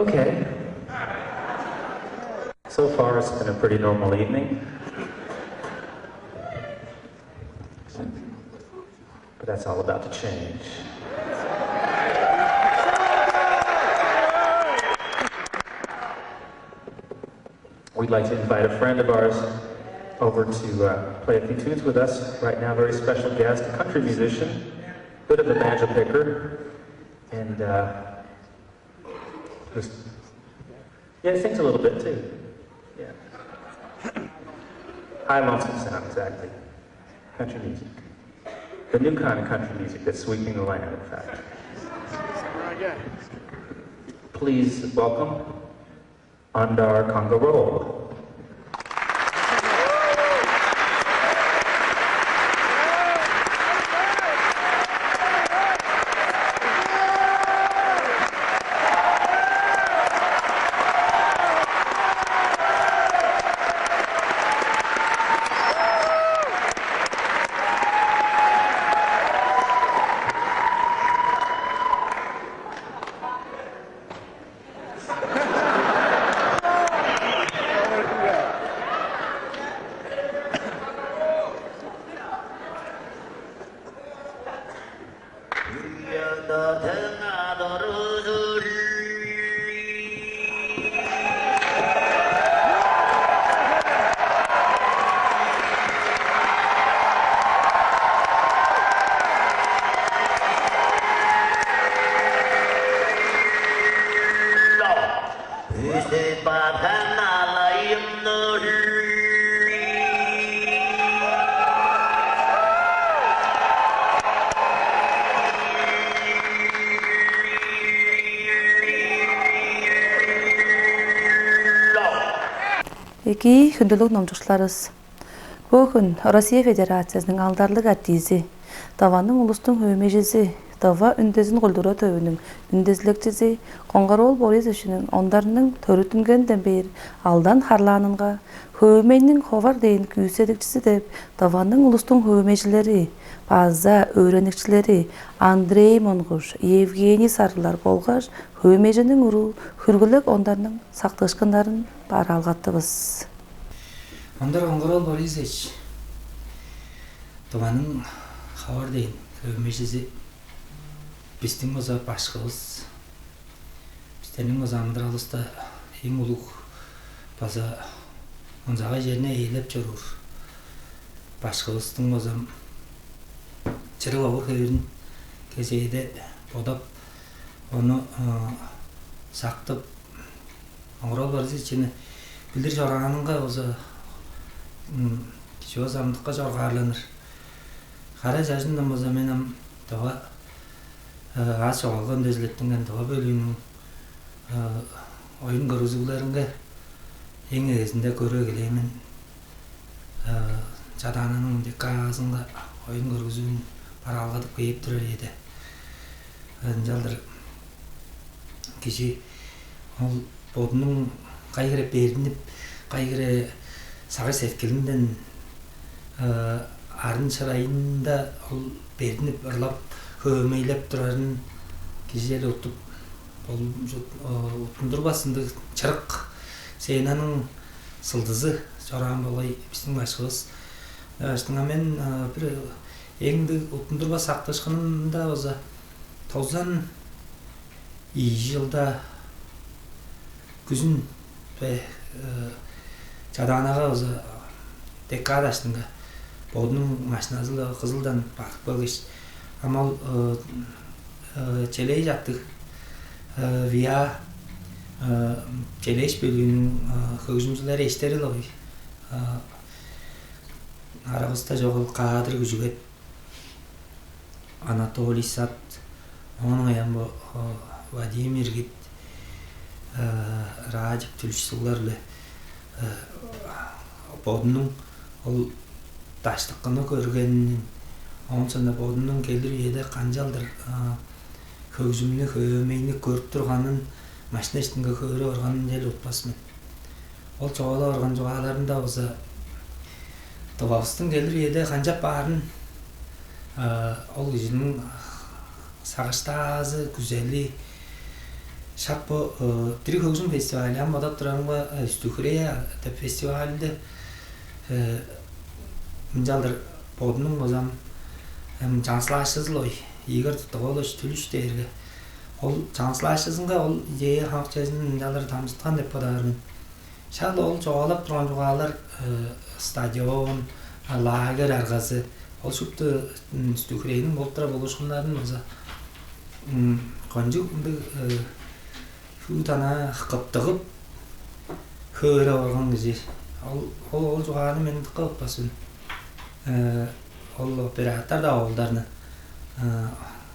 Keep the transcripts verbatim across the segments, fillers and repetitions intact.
Okay. So far, it's been a pretty normal evening. But that's all about to change. We'd like to invite a friend of ours over to uh, play a few tunes with us right now. Very special guest, a country musician, bit of a banjo picker, and uh, just, yeah, sings a little bit too. Yeah. High lonesome sound, exactly. Country music. The new kind of country music that's sweeping the land, in fact. Please welcome Andar Kangaroo. Экии, хүндүлүг номчукчуларывыс. Бо хүн Россия Федерациязының алдарлыг артизи, Тываның улустуң хөөмейжизи, Тыва үндезин культура төвүнүң үндезилекчизи Коңгар-оол Борисовичиниң Ондарның төрүттүнгенден бээр алдан харлаанынга хөөмейниң ховар дээн күүседикчизи деп Тываның улустуң хөөмейжилери база өөреникчилери Андрей Монгуш, Евгений Сарыглар болгаш хөөмейжиниң уруу Хүргүлек Ондарның сактыышкыннарын бараалгаттывыс. Ондар Коңгар-оол Борисович, Тываның ховар дээн хөөмейжизи, бистиң база башкывыс, бистерниң база амыдыралывыста эң улуг база онзагай черни ээлеп чоруур башкывыстың база чырык овур-хевирин кезээде бодап, ону сактып, Коңгар-оол Борисовичини билир чораанынга база кижи база амдыкка чоргаарланыр. Кара чажындан база мен ам Тыва аас чогаалга үндезилеттинген Тыва бөлүүнүң оюн көргүзүглеринге эң эгезинде көрүп эгелээн мен. Чадаананың декаазынга оюн көргүзүүн бараалгадып кээп турар ийи-де. Ынчалдыр кижи ол бодунуң кайы хире бердинип, кайы хире сагыш-сеткилинден арын-шырайында ол бердинип, ырлап, хөөмейлеп турарын кижи черле уттундурбас ындыг чырык сценаның сылдызы чораан болгай бистиң башкывыс. Ынчангаш мен бир эң ындыг уттундурбас сактыышкынымда база тозан ийи чылда күзүн бе Чадаанага база декада даштынга бодунуң машиназы-ла Кызылдан бадып келгеш, ам ол челээш аттыг ВИА челээш бөлүүнүң хөгжүмчүлери эштери-ла ой. Арабыста чогул Каадыр Күжүгет, Анатолий Сат, оон аян бо Вадим Иргит, Радик Түлүш суглар-биле бодунуң ол даштыкыны көргенин, оон соонда бодунуң келир үеде канчалдыр хөгжүмнү, хөөмейни көрүп турганын, машина иштинге хөөреп органын чел утпас мен. Ол чугаалап орган чугааларында база Тывавыстың келир үеде канчап баарын, ол кижиниң сагыштаазы, күзели, Шак бо дириг хөгжүм фестивалы, ам бодап турарымга, Үстүү-Хүрээ деп фестивальды мынчалдыр бодунуң базам чаңгысылаашчызыл ой, Игорь Тыттыкович Түлүш дээрге, ол чаңгысылаашчызынга ол идея хамык чезин мынчалдыр дамчыткан деп бодаар мен. Шак ол чугаалап турган чугаалар, стадион, лагерь аргазы, ол шупту Үстүү-Хүрээниң болуп турар болуушкуннарын база кончуг ындыг шуут ана кыптыгып хөөреп орган кижи. Ол ол ол чугааны мен дыка утпас мен. Ол оператор-даа оолдарны,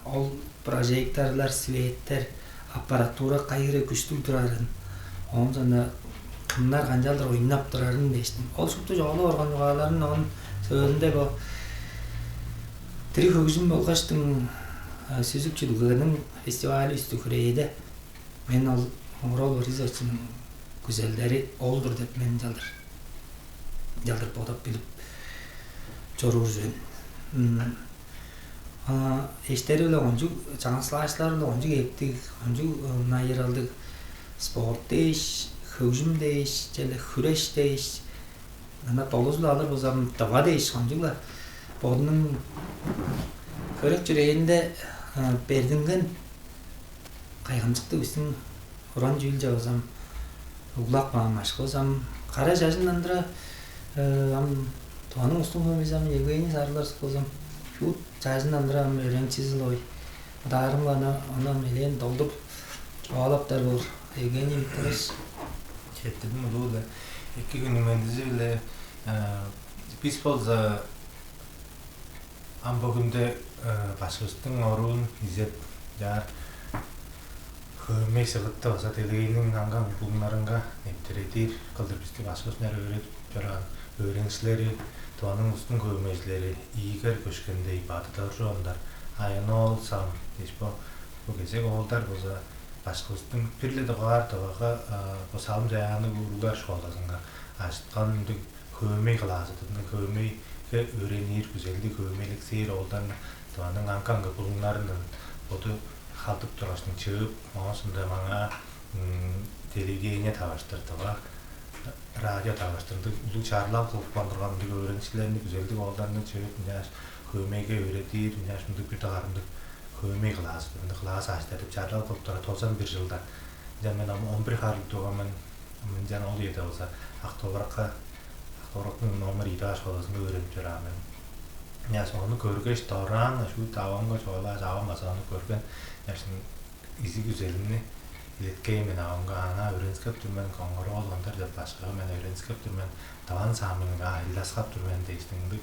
ол прожекторлар, светтер, аппаратура кайы хире күштүг турарын, оон соонда кымнар канчалдыр ойнап турарын дээштиң. Ол шупту чогулуп орган чугааларын оон сөөлүнде бо дириг хөгжүм болгаштың сүзүк чүдүлгениң фестивалы Үстүү-Хүрээде мен ол Оңгур-оол Борисовичиниң күзелдери ол-дур деп мен чалдыр чалдыр бодап билип чоруур мен. Эштери-биле кончуг, чаңгыс класчылары-биле кончуг эптиг, кончуг найыралдыг, спорт дээш, хөгжүм дээш, черле хүреш дээш, ынак долузу-биле алыр болзам, дыва дээш, кончуг-ла бодунуң хөрек чүрээнде бердинген кайгамчыктыг бистиң уран чүүлче базам углап каан башкывыс ам кара чажындан тура ам Тываның улустуң хөөмейзи ам Евгений Сарыглар болзам шуут чажындан тура ам өөреникчизи-ле ой. Ыдаарымга ана ону ам элээн долдур чугаалаптар боор. Евгений Викторович. Четтирдим улуу-биле. Эки хүннүң мендизи-биле. Бис болза ам бо хүнде башкывыстың оруун изеп, чаар хөөмей сыгытты база делегейниң аңгы-аңгы булуңнарынга нептередир кылдыр бисти башкывыс ынчаар өөредип чораан өөреникчилери, Тываның улустуң хөөмейжилери Игорь Көшкендей, Бады Доржу Ондар, Айын-оол Сам дээш бо, бо кезек оолдар болза башкывыстың бир-ле дугаар Тывага бо салым-чаяанныг уруглар школазынга ажыткан ындыг хөөмей клаазы, дыдының хөөмейге өөренир, күзелдиг хөөмейлексээр оолдарны Тываның аңгы-аңгы булуңнарындан боду халдып тургаштың чыып, оон соонда маңаа телевидение таварыштыр, Тыва радио таварыштыр ындыг улуг чарлал кылып каан турган ындыг өөреникчилерни, күзелдиг оолдарны чыып, ынчааш хөөмейге өөредир, ынчааш мындыг бир дугаар ындыг хөөмей клаазы, ындыг класс ажыттар деп чарлал кылып турар тозан бир чылда. Ынчан мен ам он бир харлыг турган мен. Ынчан ол үеде болза Ак-Довуракка, Ак-Довурактың номер ийи дугаар школазынга өөренип чораан мен. Ынчаш ону көргеш, дораан шуут авамга чугаалааш, авам база ону көрген. Ынчаш изиг күзелимни илеткээн мен авамга, аңаа өөрениксеп тур мен, Коңгар-оол Ондар деп башкыга мен өөрениксеп тур мен, Тываның саамынга ажылдаскап тур мен дээштиң ындыг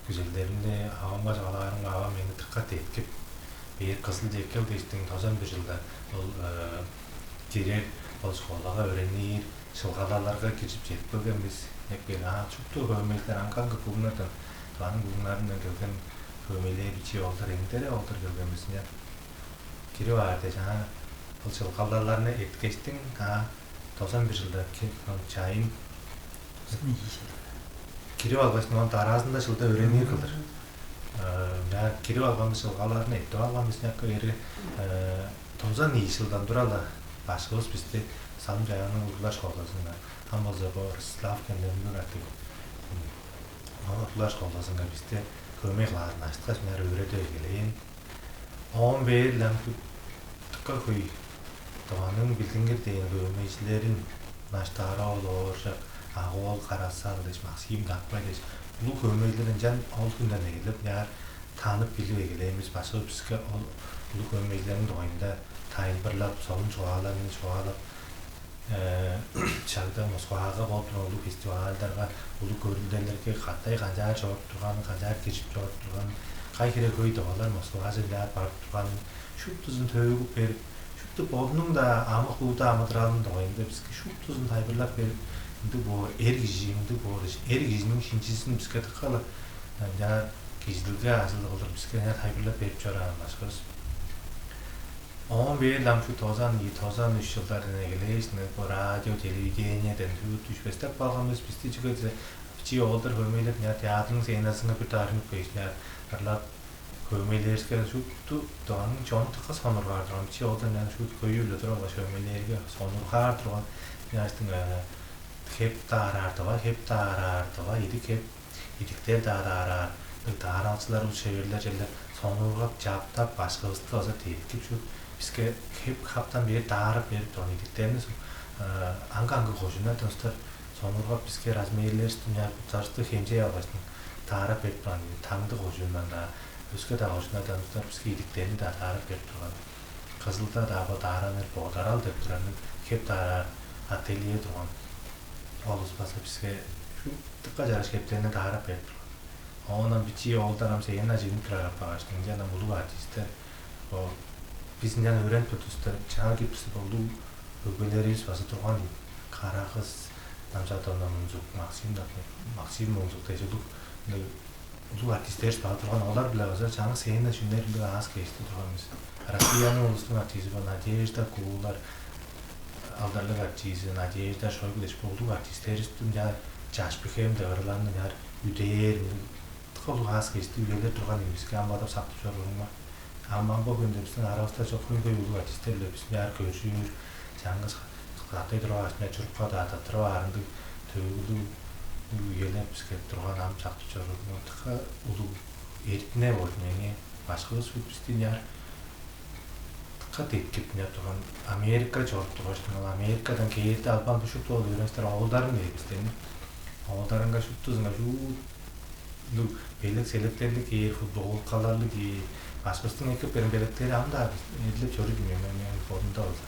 күзелдеримни авамга чугаалаарымга, авам мени дыка деткип, бээр Кызылче эккел дээштиң, тозан бир чылда ол кирер, ол школага өөренир, шылгалаларга киржип чедип келген бис. Эки, аа, шупту хөөмейлер, аңгы-аңгы булуңнардан, Тываның булуңнарындан келген хөөмейлер, бичии оолдар, эңдере оолдар келген бис. Ынчан кирип аар дээш, аа, ол шылгалаларны эрткештиң, аа, тозан бир чылда ки-, чайын кирип алгаш, оон дараазында чылда өөренир кылдыр. Маа кирип алган бис, шылгаларны эртип алган бис, някы эри тозан ийи чылдан тура-ла башкывыс бисти салым-чаяанныг уруглар школазынга, ам болза бо Ростислав Кендемниг аттыг уруглар школазынга бисти хөөмей клаазын ажыткаш, мынаар өөредип эгелээн. Оон бээр-ле ам дыка хөй Тываның билдингир дээн хөөмейжилерин, Наштаар-оол Ооржак, Ак-оол Кара-Сал дээш, Максим Дакпай дээш, улуг хөөмейлер ынчан ол хүнден эгелеп, мынаар танып билип эгелээн бис. Башкы биске ол улуг хөөмейлерниң дугайында тайылбырлап, солун чугааларны чугаалап, шагда Москвага болуп турган улуг фестивальдарга, улуг көрүлделерге катай канчаар чоруп турганын, канчаар киржип чоруп турганын, кай хире хөй тывалар Москваже ынчаар барып турганын, шуптузун төөгүп берип, шупту бодунуң-даа амы-хууда амыдыралының дугайында биске шуптузун тайылбырлап берип, ындыг боор, эр кижи ындыг боор дээш, эр кижиниң шинчизин биске дыка-ла ынчаар кижизидилге ажылы кылдыр биске ынчаар тайылбырлап берип чораан башкывыс. Оон бээр-ле ам шуут тозан ийи, тозан үш чылдардан эгелээш, бо радио, телевидениеден шуут дүшпестеп калган бис. Бисти чүге дизе, бичии оолдар хөөмейлеп, ынчаар театрның сценазынга бир дугаар үнүп кээш, ынчаар ырлап, хөөмейлээрге шупту Тываның чонун дыка сонуургаар турган. Чи оолдан ынчан шуут хөйү-биле туруп алгаш, хөөмейлээрге сонуургаар турган. Ынчангаштың хеп даараар тыва, хеп даараар тыва, идик хеп, идиктер-даа даараар, ындыг даараалчылар, ус-шеверлер черле сонуургап, чаптап, башкывысты база деткип, шуут биске хеп-хаптан бээр даарап берип турган идиктерни аңгы-аңгы кожууннардан улустар сонуургап, биске размерлеривисти, мынчаар буттарывысты хемчей алгаштың даарап берип турган. Таңды кожуундан-даа, өске-даа кожууннардан улустар биске идиктерни-даа даарап берип турган. Кызылда-даа бо даараныр, бодарал деп турарның хеп даараар ателье турган. Ол улус база биске шупту дыка чараш хептерни даарап берип турган. Оон ам бичии оолдар ам сценага чыглып турар апаргаштың, ынчан ам улуг артистер, бо, бис ынчан өөренип турдувуста, чаа кирип бисте бо улуг өгбелеривис база турган ийин. Кара-кыс, Намчат Ондар Мунзук, Максим, Максим Мунзук дээш улуг, ындыг улуг артистеривис база турган. Олар-биле база чаңгыс сценага чүнер ындыг аас-кежикти турган бис. Россияның улустуң артизи бо Надежда Куулар, алдарлыг артизи Надежда Шойгу дээш бо улуг артистеривисти ынчаар чаш бихем деп ырыларны ынчаар үдээр, ындыг дыка улуг аас-кежикти үелер турган ийин биске, ам бадап сактып чорууруңар. Ам, ам бо хүнде бистиң аравыста чок хөй-хөй улуг артистер-биле бис ынчаар көржүүр, чаңгыс катай тургаш, мынчаар чурукка-даа тырттырып аар ындыг төөгүлүг үелер биске турган, ам сактып чорууруңар дыка улуг эртине болду меңээ. Башкывыс шуут бисти ынчаар дыка деткип, ынчаар турган. Америка чоруп тургаш, ол Америкадан кээрде албан бушут ол өөренчилер оолдарым дээр бистен. Оолдарынга шуптузунга шуут ындыг белек-селектерлиг кээр, футболкаларлыг кээр, башкывыстың эккеп берген белектери ам-даа эдилеп чоруур ийин мен, мен бодумда болза.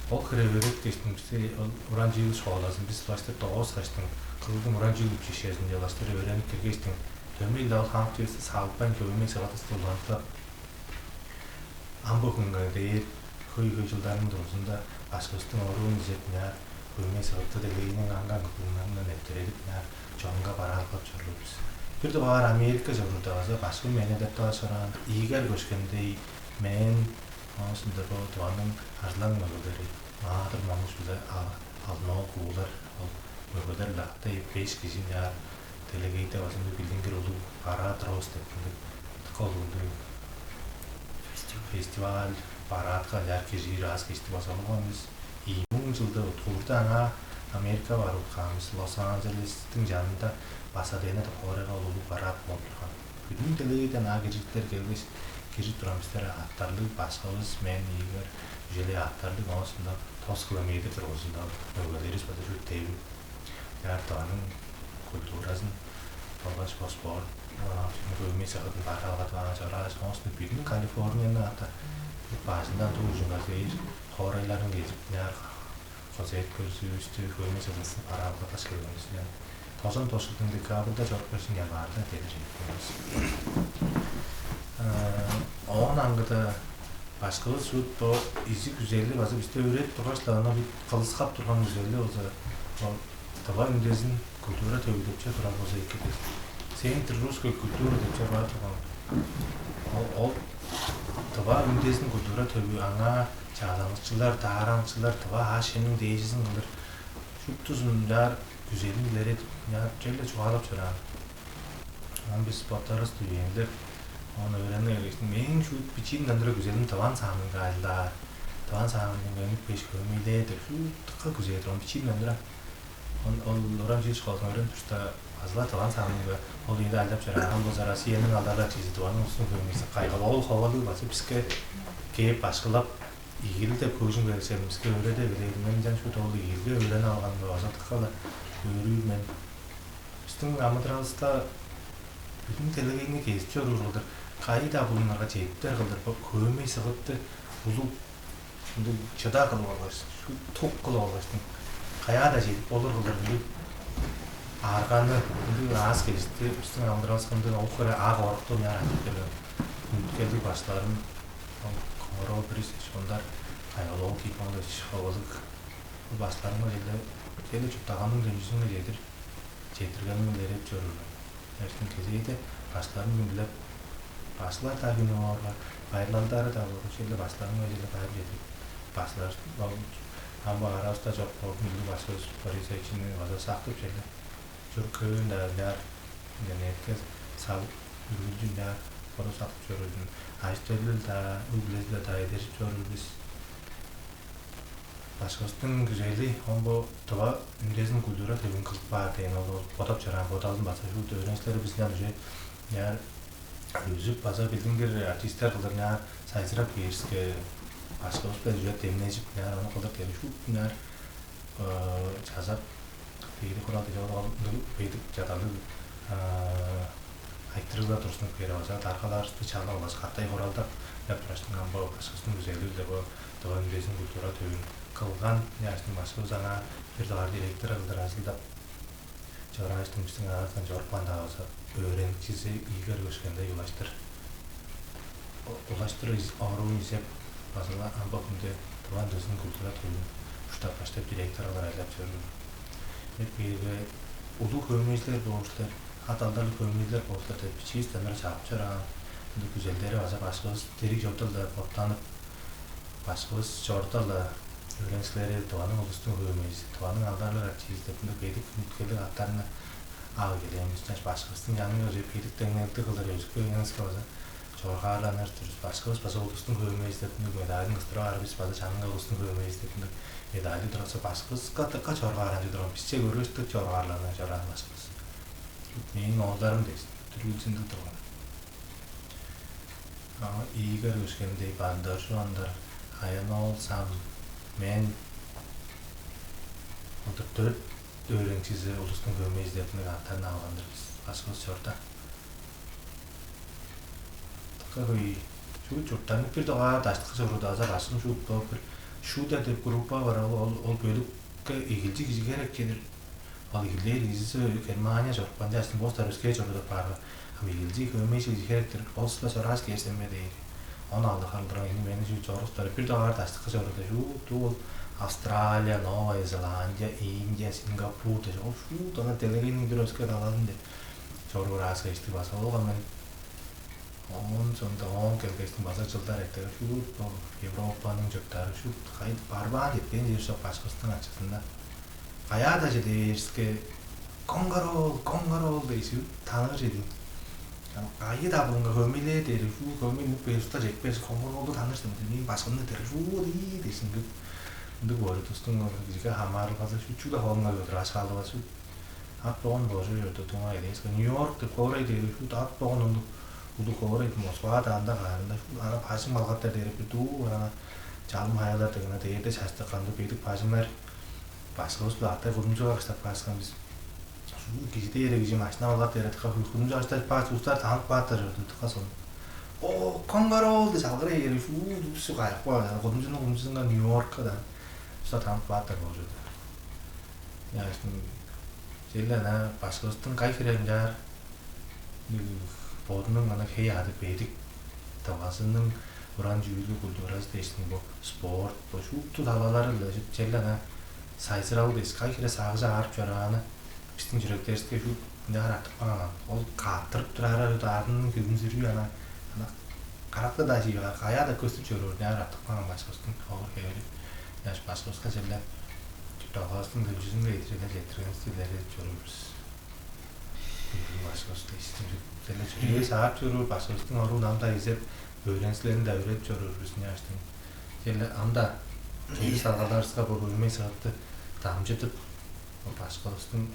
Ол хире өөреткештиң, бисти ол уран чүүл школазын бис улаштыр дооскаштың, Кызылдың уран чүүл училищезинче улаштыр өөренип киргештиң, дөмей-ле ол хамык чүвези салбайн, хөөмей-сыгытывысты улаштап, ам бо хүнге дээр хөй-хөй чылдарның дургузунда башкывыстың оруун күзеп, мынчаар хөөмей-сыгытты делегейниң аңгы-аңгы булуңнарындан нептередип, мынчаар чонга бараалгап чоруур бис. Бир дугаар Америка чоруурда база башкым мени эдертип алгаш чораан, Игорь Көшкендей, мен, оон соонда бо Тываның арзылаң мөгелери Маадыр Монгуш биле Алдын-оол Куулар, ол мөгелер-биле кады беш кижи ынчаар делегейде база ындыг билдингир улуг парад роз деп ындыг дыка улуг ындыг фестиваль, парадка ынчаар киржир аас-кежикти база алган бис. Ийи муң чылды уткуурда аңаа Америка барып уткаан бис. Лос-Анджелестиң чанында Пасадена деп хоорайга ол улуг парад болуп турган. Бүдүн делегейден аңаа киржириглер келгеш, киржип турган бистер, аъттарлыг башкывыс, мен, Игорь, үжелей аъттарлыг, оон соонда тос километр дургузунда мөгелеривис база шуут девип, ынчаар Тываның культуразын болгаш бо спорт, хөөмей-сыгытын бараалгадып аңаа чорааш, оон соонда бүдүн Калифорнияның ата бажындан тур ужунга чедир хоорайларын кезип, ынчаар концерт көргүзүүвүстү, хөөмей-сыгытывысты бараалгадыпкаш келген бис. Ынчан тозан тос чылдың декабрьда чорупкаш, январьда дедир чедип келген бис. Э, оон аңгыда башкывыс шуут бо изиг күзели база бисти өөредип тургаш-ла, ынаар бир кылыскап турган күзели болза, ол Тыва үндезин культура төвү деп чүве турар болза эки-дир. Центр русской культуры деп чүве бар турган. Ол, ол Тыва үндезин культура төвү, аңаа чааланыкчылар, даараныкчылар, тыва аъш-чемниң дээжизин кылыр, шуптузун ынчаар күзелин илередип, ынчаар черле чугаалап чораан. Оон бис боттарывыс дивееннеп, оон өөренип келгештиң, мээң шуут бичиимден тура күзелим Тываның саамынга ажылдаар, Тываның саамынга үнүп кээш хөөмейлээр деп шуут дыка күзээр турган бичиимден тура. Ол, ол уран чүүл школазынга өөренип турувуста, база-ла Тываның саамынга ол үеде ажылдап чораан, ам болза Россияның алдарлыг артизи, Тываның улустуң хөөмейжизи Кайгал-оол Ховалыг база биске кээп башкылап, игил деп хөгжүм херекселин биске өөреде бээр. Мен ынчан шуут ол игилге өөренип алганымга база дыка-ла өөрүүр мен. Бистиң амыдыралывыста бүдүн делегейни кезип чоруур кылдыр, кайы-даа булуңнарга чедиптер кылдыр бо хөөмей-сыгытты улуг ындыг чыда кылып алгаш, тук кылып алгаштың, каяа-даа чедип болур кылдыр ындыг арганы, ындыг аас-кежикти бистиң амыдыралывыска ындыг ол хире ак орукту ынчаар айтып берген хүндүткелдиг баштарым, ол Комаров Борисович Ондар, Кайгал-оол Кип-оолович Ховалыг, ол баштарымга черле, черле чуртталгамның төнчүзүнге чедир четтиргенин илередип чоруур мен. Эртин кезээде башкыларым хүндүлеп, башкылар-даа хүнү боорга, байырлалдары-даа боорга, черле башкыларымга черле байыр чедирип, башкылар, ам бо аравыста чок болуп, бүгү башкывыс Борисовичини база сактып, черле чурук-хөөнүн-даа ынчаар интернетке салып, үргүлчү ынчаар Орус сатып чоруур, ажы-төлү-даа, өг-бүлези-даа эдержип чоруур бис. Башкывыстың күзели омбо тыва үндезин культура төвүн кылып каар дээн ол бодап чораан бодалын база шуут өөреникчилеривис ынчан уже ынчаар өзүп база билдингир артисттер кылдыр ынчаар сайзырап кээривиске, башкывыс-биле уже демнежип ынчаар ону кылдыр дээри шуут ынчаар чазап, бедик хурал дижи ол бедик чадалыг айтырыглар турсунуп кээри база даргаларывысты чалып алгаш катай хуралдап деп турашты ам бо башкыбыстың күзели-биле бо дыван безин культура төвүн кылган ыяштың башкыбыз аңаа бир дугаар директор кылдыр ажылдап чорааштың биздин аразындан чорупкан-даа болза, өөреникчизи ийи көргөшкенде улаштыр улаштыр оруун изеп база ам бо хүнде дыван безин культура төвүн уштап баштап директор кылдыр айлап чоруур. Эп кээрге улуг хөөмейжилер боор силер, ат алдарлыг хөөмейжилер боор силер деп бичиистен ыры чагып чораан. Ындыг күзелдери база башкывыс дириг чордал-ла боттанып, башкывыс чордал-ла өөреникчилери дываның улустуң хөөмейжизи, дываның алдарлыг артизи деп ындыг бедик үмүткелдиг аттарны ап эгелээн бис. Чаш башкывыстың чанынга уже бедик деңнелди кылдыр өзүп келгенивиске база чоргаарланыр турус. Башкывыс база улустуң хөөмейжизи деп ындыг медалин кыстырып аар бис база чанынга улустуң хөөмейжизи деп ындыг медалди тураса башкывыска дыка чоргааранчы турган бисче көргөстүк чоргаарлана чораан башкыбыс. Мээң оолдарым дээш, дүргүлчүндүг турган. Ага ийигер өшкендей бандажу андар аян оол сам мен отур төрт өөреникчизи улустуң көмей издетинниг аттарын алгандыр бис башкыбыз чорда. Дыка хөй чуут чурттанып бир догаа даштыкы чорудаза башкым чуут бооп бир шуда деп группа бар ол ол бөлүкке игилчи кижи керек кедир. Ол игилээр кижизи Германия чорупкан чаштын бостар өскээ чорудуп баарга ам игилчи хөмей кижи херектир. Ол сула чорааш кээрсен бе дээр. Ону алды халдыран эни мени чүү чорустар бир догаар даштыкы чоруда чуут ол Австралия, Новая Зеландия, Индия, Сингапур дээш ол шуут ана делегейниң бир өске далаазын деп чоруур ааска ишти база ол мен оон сонда оон келгештиң база чылдар эртер шуут ол Европаның чурттары шуут кайып барбаан четпээн чер чок башкыбыстың ачызында каяада чедээриске коңгар ол коңгар ол дейсип таныыр чедиң. Айы дабылынга хөмейлээ дээри шуу хөмей мүк бээр уста жетпес коңгар олду таныыр сен мээң башкымны дери шуу дии дээшиң деп ындыг боору тустуң кижиге хамаарылгазы шучууда холунга көдүр ашаалывазы ат богон божу чорду туңа элээске Нью-Йорк деп хоорай дээри шуут ат богон ондук улуг хоорай Москва даанда каарында шуут ана бажың малгаттар дээрип дуу ана чалым хаялар дегине дээрде чаштыкканды бедик бажыңнар башкыбыс-биле атай кудумчуга баштап кааскан бис. Шуут кижи дээре кижи машина алгап берет кудумчуга баштап баа улустар танып каапта чорду тыка сон. О, коңгар ол деп чалгырай бери шуут улус кайып каар кудумчуну кудумчузунга Нью-Йоркка да улустар танып каапта болчу. Яшын черле ана башкыбыстың кай хире ынчаар бодунуң ана хей ады бедик тавазының уран чүүлү культуразы дээштиң бо спорт бо шупту талалары-ла черле ана сайзырал дээш кай хире сагыжы аарып чорааны бистиң чүректеривиске шуут ынчаар артып каан ол кааттырып турары аарының хүзүнзүрүү ана ана каракты-даа чиип каяа-даа көстүп чоруур ынчаар артып каан башкыбыстың овур хевири ыяш башкыбыска черле чуртталгавыстың төлчүзүнге эдирелер четтиргенивисти илередип чоруур бис. Башкыбысты истиңче чүрээ саап чоруур башкыбыстың оруун ам-даа изеп өөренчилерин-даа өөредип чоруур бис ыяштың черле ам-даа чеди салгалдарывыска бо хөвүмей сыгытты дамчыдып башкыбыстың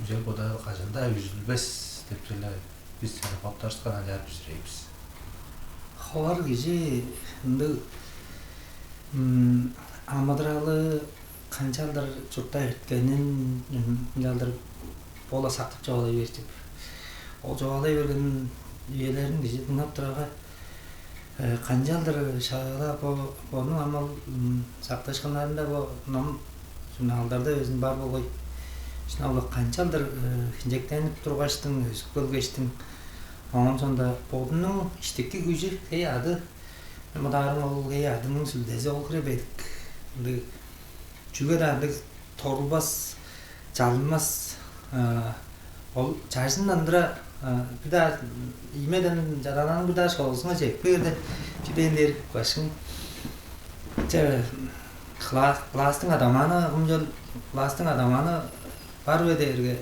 үжел бодалы кажан-даа үзүлбес деп черле бис чана боттарывыска ынчаар бүзүрээр бис. Ховар кижи ындыг амыдыралы канчалдыр чурттай эрткенин ынчалдыр бо-ла сактып чугаалай бээр деп. Ол чугаалай берген үелерин кижи дыңнап турарга, канчалдыр шаала бо бодунуң амал сактыышкыннарында бо ном журналдарда безин бар болгай. Шынап-ла канчалдыр хинчектенип тургаштың, өзүп келгештиң, оон соонда бодунуң иштики күжү, хей ады, мыдаарың ол хей адының сүлдези ол хире бедик. Ындыг чүге-даа ындыг торулбас, чалынмас. Ол чажындан тура бир-даа иймеден чадананың бир-даа шоолузунга чедип кээрде чүдээн дээр башкың че класстың адамааны кымчыл класстың адамааны бар бе дээрге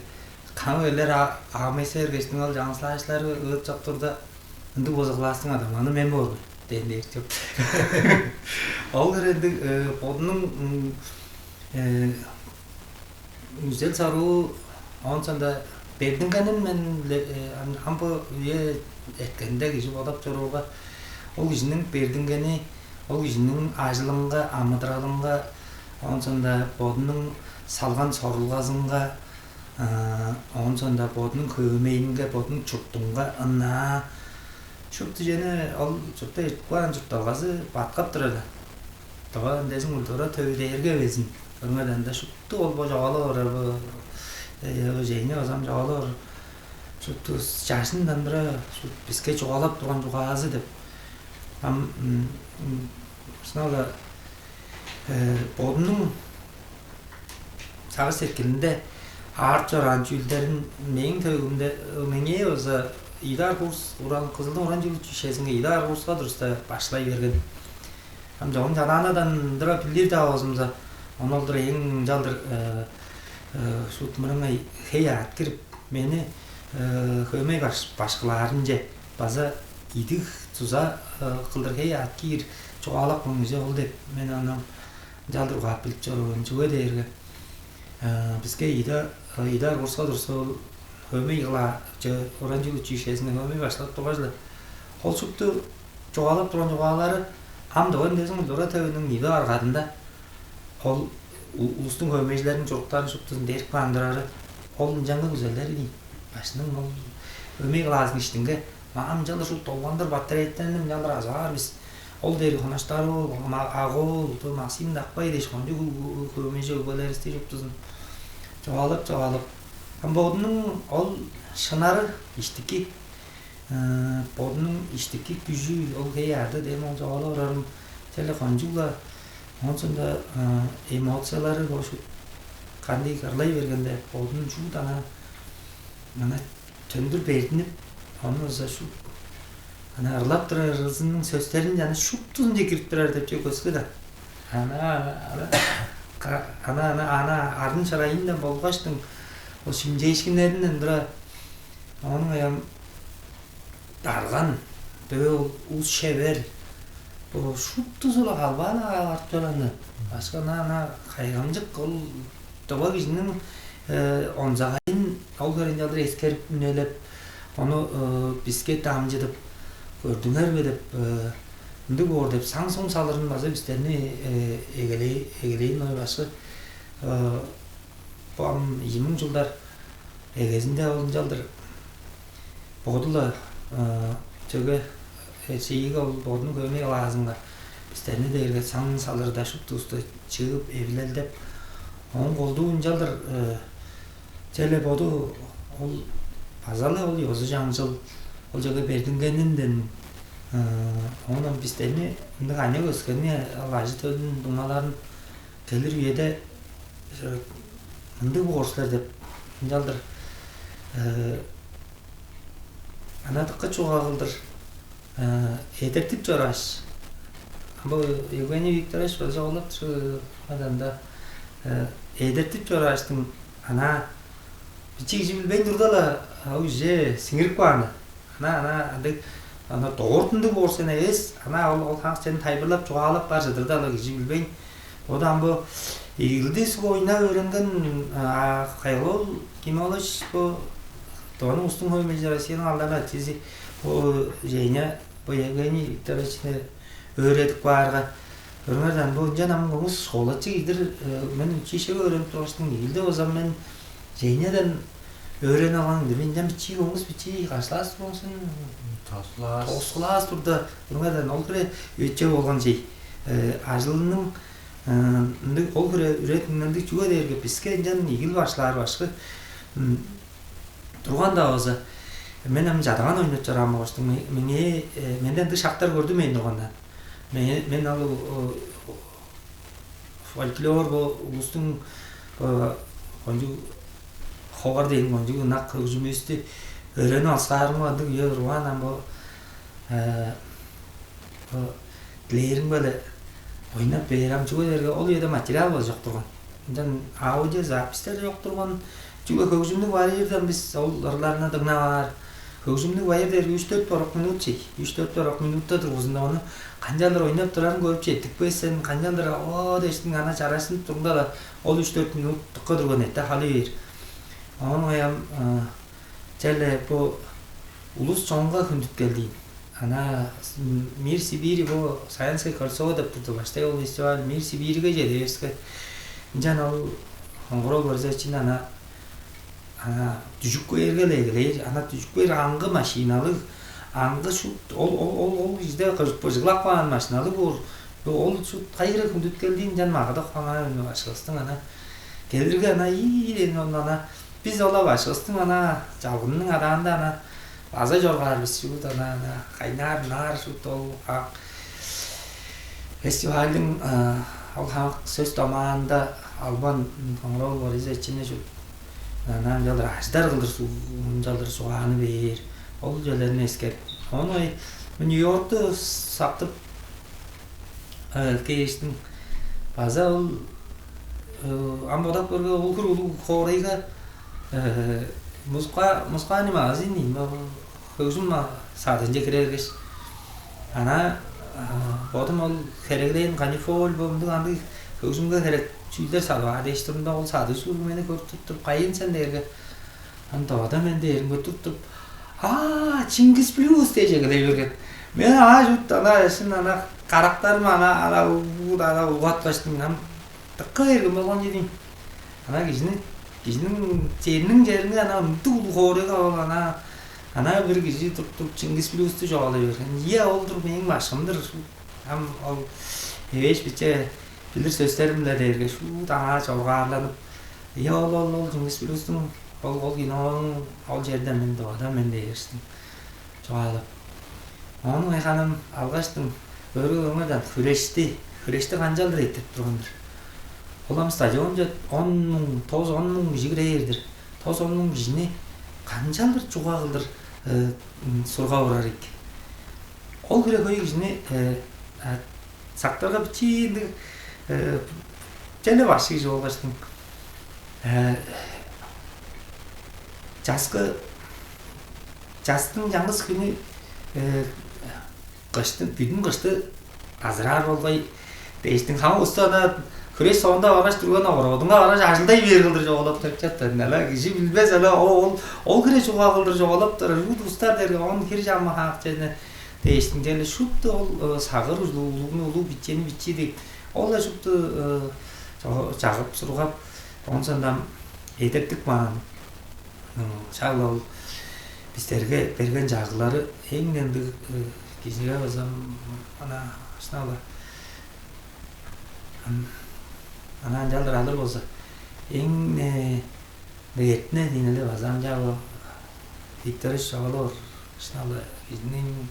кам эрлер аамайса бергештиң ол чаңгыслаашчылары ыыт чок турда ындыг боза класстың адамы мен боор мен дээн дээр чоп. Ол хире ындыг бодунуң үзел-соруу, оон соонда бердингенин мен ам бо үе эрткенде кижи бодап чоруурга, ол кижиниң бердингени, ол кижиниң ажылынга, амыдыралынга, оон соонда бодунуң салган сорулгазынга, оон соонда бодунуң хөөмейинге, бодунуң чуртунга ынаа шупту чүвени ол чуртта эртип каан чуртталгазы бадыткап турар. Тыва үндезин культура төвү дээрге безин. Көрүңер ында шупту ол бо чогаалап орар бо Женя базам чогаалап орар. Шупту чажындан тура биске чугаалап турган чугаазы деп. Ам шынап-ла бодунуң сагыш-сеткилинде аарып чораан чүүлдерин мээң төөгүмде, меңээ база ийи дугаар курс уран, Кызылдың уран чүүл училищезинге ийи дугаар курска туруста башкылай берген. Ам чогум чанаанадан ындыра билир-даа болзумза, ону ол-дур эң ынчалдыр шуут мырыңай хей аът кирип, мени хөөмей башкылаарынче база идиг-дуза кылдыр хей аът киир чугаалап каан кижи ол деп мен ону ынчалдыр угаап билип чоруур мен. Чүге дээрге биске ийи дугаар курска турза, ол хөөмей кылаа, че, уран чүүл училищезинде хөөмей башкылап тургаш-ла, ол шупту чугаалап турган чугаалары ам Тыва үндезин культура төвүнүң ийи дугаар катында ол улустуң хөөмейжилериниң чуруктарын шуптузун дерип каан турары, ол ынчангы күзелдери дийин. Башкының ол хөөмей кылаазының иштинге маа ынчалдыр шуут долгандыр, портреттерин ынчалдыр азаар бис. Ол дээрге Хонаштар-оол, Ак-оол, Максим Дакпай дээш кончуг хөөмейже өгбелеривисти шуптузун чугаалап-чугаалап. Ам бодунуң ол шынары иштики, бодунуң иштики күжү, ол хей аъды дем ол чугаалап орарым черле кончуг-ла. Оон соонда эмоциялары бо шуут кандыг ырлай бергенде, бодунуң шуут ана, ана төндүр бердинип, ону ыза шуп ана ырлап турар ырызының сөстерин чаны шуптузунче кирип турар деп чүве көскү-даа. Ана ана ана ана ана арын шырайындан болгаштың ол шимчээшкиннеринден тура, ону ам дарган, дөө ол ус шевер, бо шуптузу-ла калбаан аарып чорааны. Башка ана ана кайгамчык ол Тыва кижиниң онзагайын ол херенчалдыр эскерип үнелеп, ону биске дамчыдып, көрдүңер бе деп, ындыг боор деп саң-суң салырын база бистерни эгелээн ой башкы. Бо ам ийи муң чылдар эгезинде ол ынчалдыр боду-ла чөге чииги ол бодунуң хөөмей кылаазынга бистерни дээрге саң салырда шуптувусту чыып эвилелдеп, ооң колдуу ынчалдыр черле боду ол база-ла ол ёзу-чаңчыл ол чөге бердингенинден оон бистерни ындыг аныяк өскенни ал ажы-төлүн дуңмаларын келир үеде мындыг боор силер деп ынчалдыр ана дыка чугаа кылдыр эдертип чорааш, бо Евгений Викторович база олуптур аданда эдертип чорааштың ана бичии кижи билбейн турда-ла уже сиңирип кааны. Ана ана ындыг ана дорт ындыг боор сен эвес, ана ол ол хаңс сени тайылбырлап чугаалап бар чыдырда-ла кижи билбейн. Ода ам бо игилди суг ойнап өөренген кайгыл ол ким ол иш бо Тываның устун хой межи Россияның алдарында чизи бо Женя бо Евгений Викторовични өөредип каарга, көрүңерден бо ынчан ам оңус школачы кидир мен училищеге өөренип тургаштың игилди база мен Женядан өөренип алган кидир мен ынчан бичии оңус бичии кашлаас болсун Тослаас. Тосулаас турда, көрүңерден ол хире өче болган чей. Ажылының ындыг ол хире үрет ындыг чүге дээрге биске ынчан игил башлаар башкы турган-даа болза, мен ам чадаган ойнап чораан болгаштың меңээ менде ындыг шактар көрдүмейн тургандан. Мен мен ал фольклор бо улустуң бо кончуг ховар дээн кончуг ынак хөгжүмүстү өөренип алсаарымга ындыг үе турган ам бо бо дилээримге-ле ойнап бээр ам чүге дээрге ол үеде материал база чок турган. Ынчан аудиозаписьтер чок турган. Чүге хөгжүмнүг барьерден бис ол ырларны дыңнап аар. Хөгжүмнүг байыр дээрге үш-дөрт борок минут чей. Үш-дөрт борок минутта тургузунда ону канчалдыр ойнап турарын көрүп четтикпес сен, канчалдыр оо дээштиң ана чарашсынып туруңда-ла, ол үш-дөрт минут дыкка турган эте халы бээр. Оон оям черле бо улус чонга хүндүткелдиин. Ана «Мир Сибири» бо «Саянское кольцо» деп турду баштай ол фестиваль, «Мир Сибириге» чеде берске, ынчан ол Коңгуроо Борисовичини ана ана дүжүп кээрге-ле эгелээр, ана дүжүп кээр аңгы машиналыг, аңгы шут ол ол ол ол кижиде быжыглап каан машиналыг боор. Ол шут кайгыра хүндүткелдиин ынчан магадап каан башкывыстың ана келирге ана ийи ден ол ана бис ол башкывыстың ана чалгынның адаанда ана база чоргаар бис шут ана ана кайнаар наар шут ол Фестивальдың ол хамык сөс домаанда албан Коңгуроо Борисовичини чуп ынчалдыр ажыдар кылдыр ынчалдыр сугааны бээр ол чүвелерин эскерт. Ону мен Нью-Йоркту сактып кээштиң база ол ам бодап көрге ол хөр улуг хоорайга музыка музыкальный магазин хөгжүм садынче кире бергеш ана бодум ол хереглээн канифоль бо мындыг андыг хөгжүмге херек чүүлдер садып аар дээш турумда ол садыг суурмени көрүп туруп кайын сен дээрге анда ода мен дээримге туруп туруп а Чингис Плюс дээш эгелей берген. Мен аа чут ана шын ана карактарым ана ана ана угаткаштым ам дыкка берген болган чедим. Ана кижини кижиниң черниң черинге ана ындыг улуг хоорайга ол ана ана бир кижи туруп туруп Чингис Плюсту чугаалай берген. Ийе ол-дур мээң башкым-дыр. Ам ол эвээш биче билир сөстерим-биле дээрге шуут аңаа чоргаарланып, ийе ол ол ол Чингис Плюстуң ол ол кинонуң ол черден мен дывада мен дээштиң чугаалап. Оон ыңай ханым алгаштың өргүл өңерден хүрешти, хүрешти канчалдыр эртип турган-дыр. Ол ам стадионче он муң, тос он муң кижи кирээр-дир. Тос он муң кижини канчалдыр чуга кылдыр сургап урар ийик. Ол хире хөй кижини сактарга бичии ындыг черле башкы кижи болгаштың часкы частың чаңгыс күнү кышты бүдүн кышты азыраар болгай дээштиң хамык усту ана хүреш соонда баргаш турган огородунга баргаш ажылдай бээр кылдыр чугаалап туруп чаптар ала кижи билбес ала ол ол хире чугаа кылдыр чугаалаптар ут устар дерге он хир чамы хаак чене дээштиң черле шупту ол сагыр улуг улуг бичени бичи деп ол-ла шупту чагып сургап оон сондам эдертип каан шак ол бистерге берген чагыглары эң ындыг кижиге база ана шынап-ла ана ынчалдыр алыр болза эң ындыг эртине дийин эле база ынчап Викторович чогулур шынап-ла кижиниң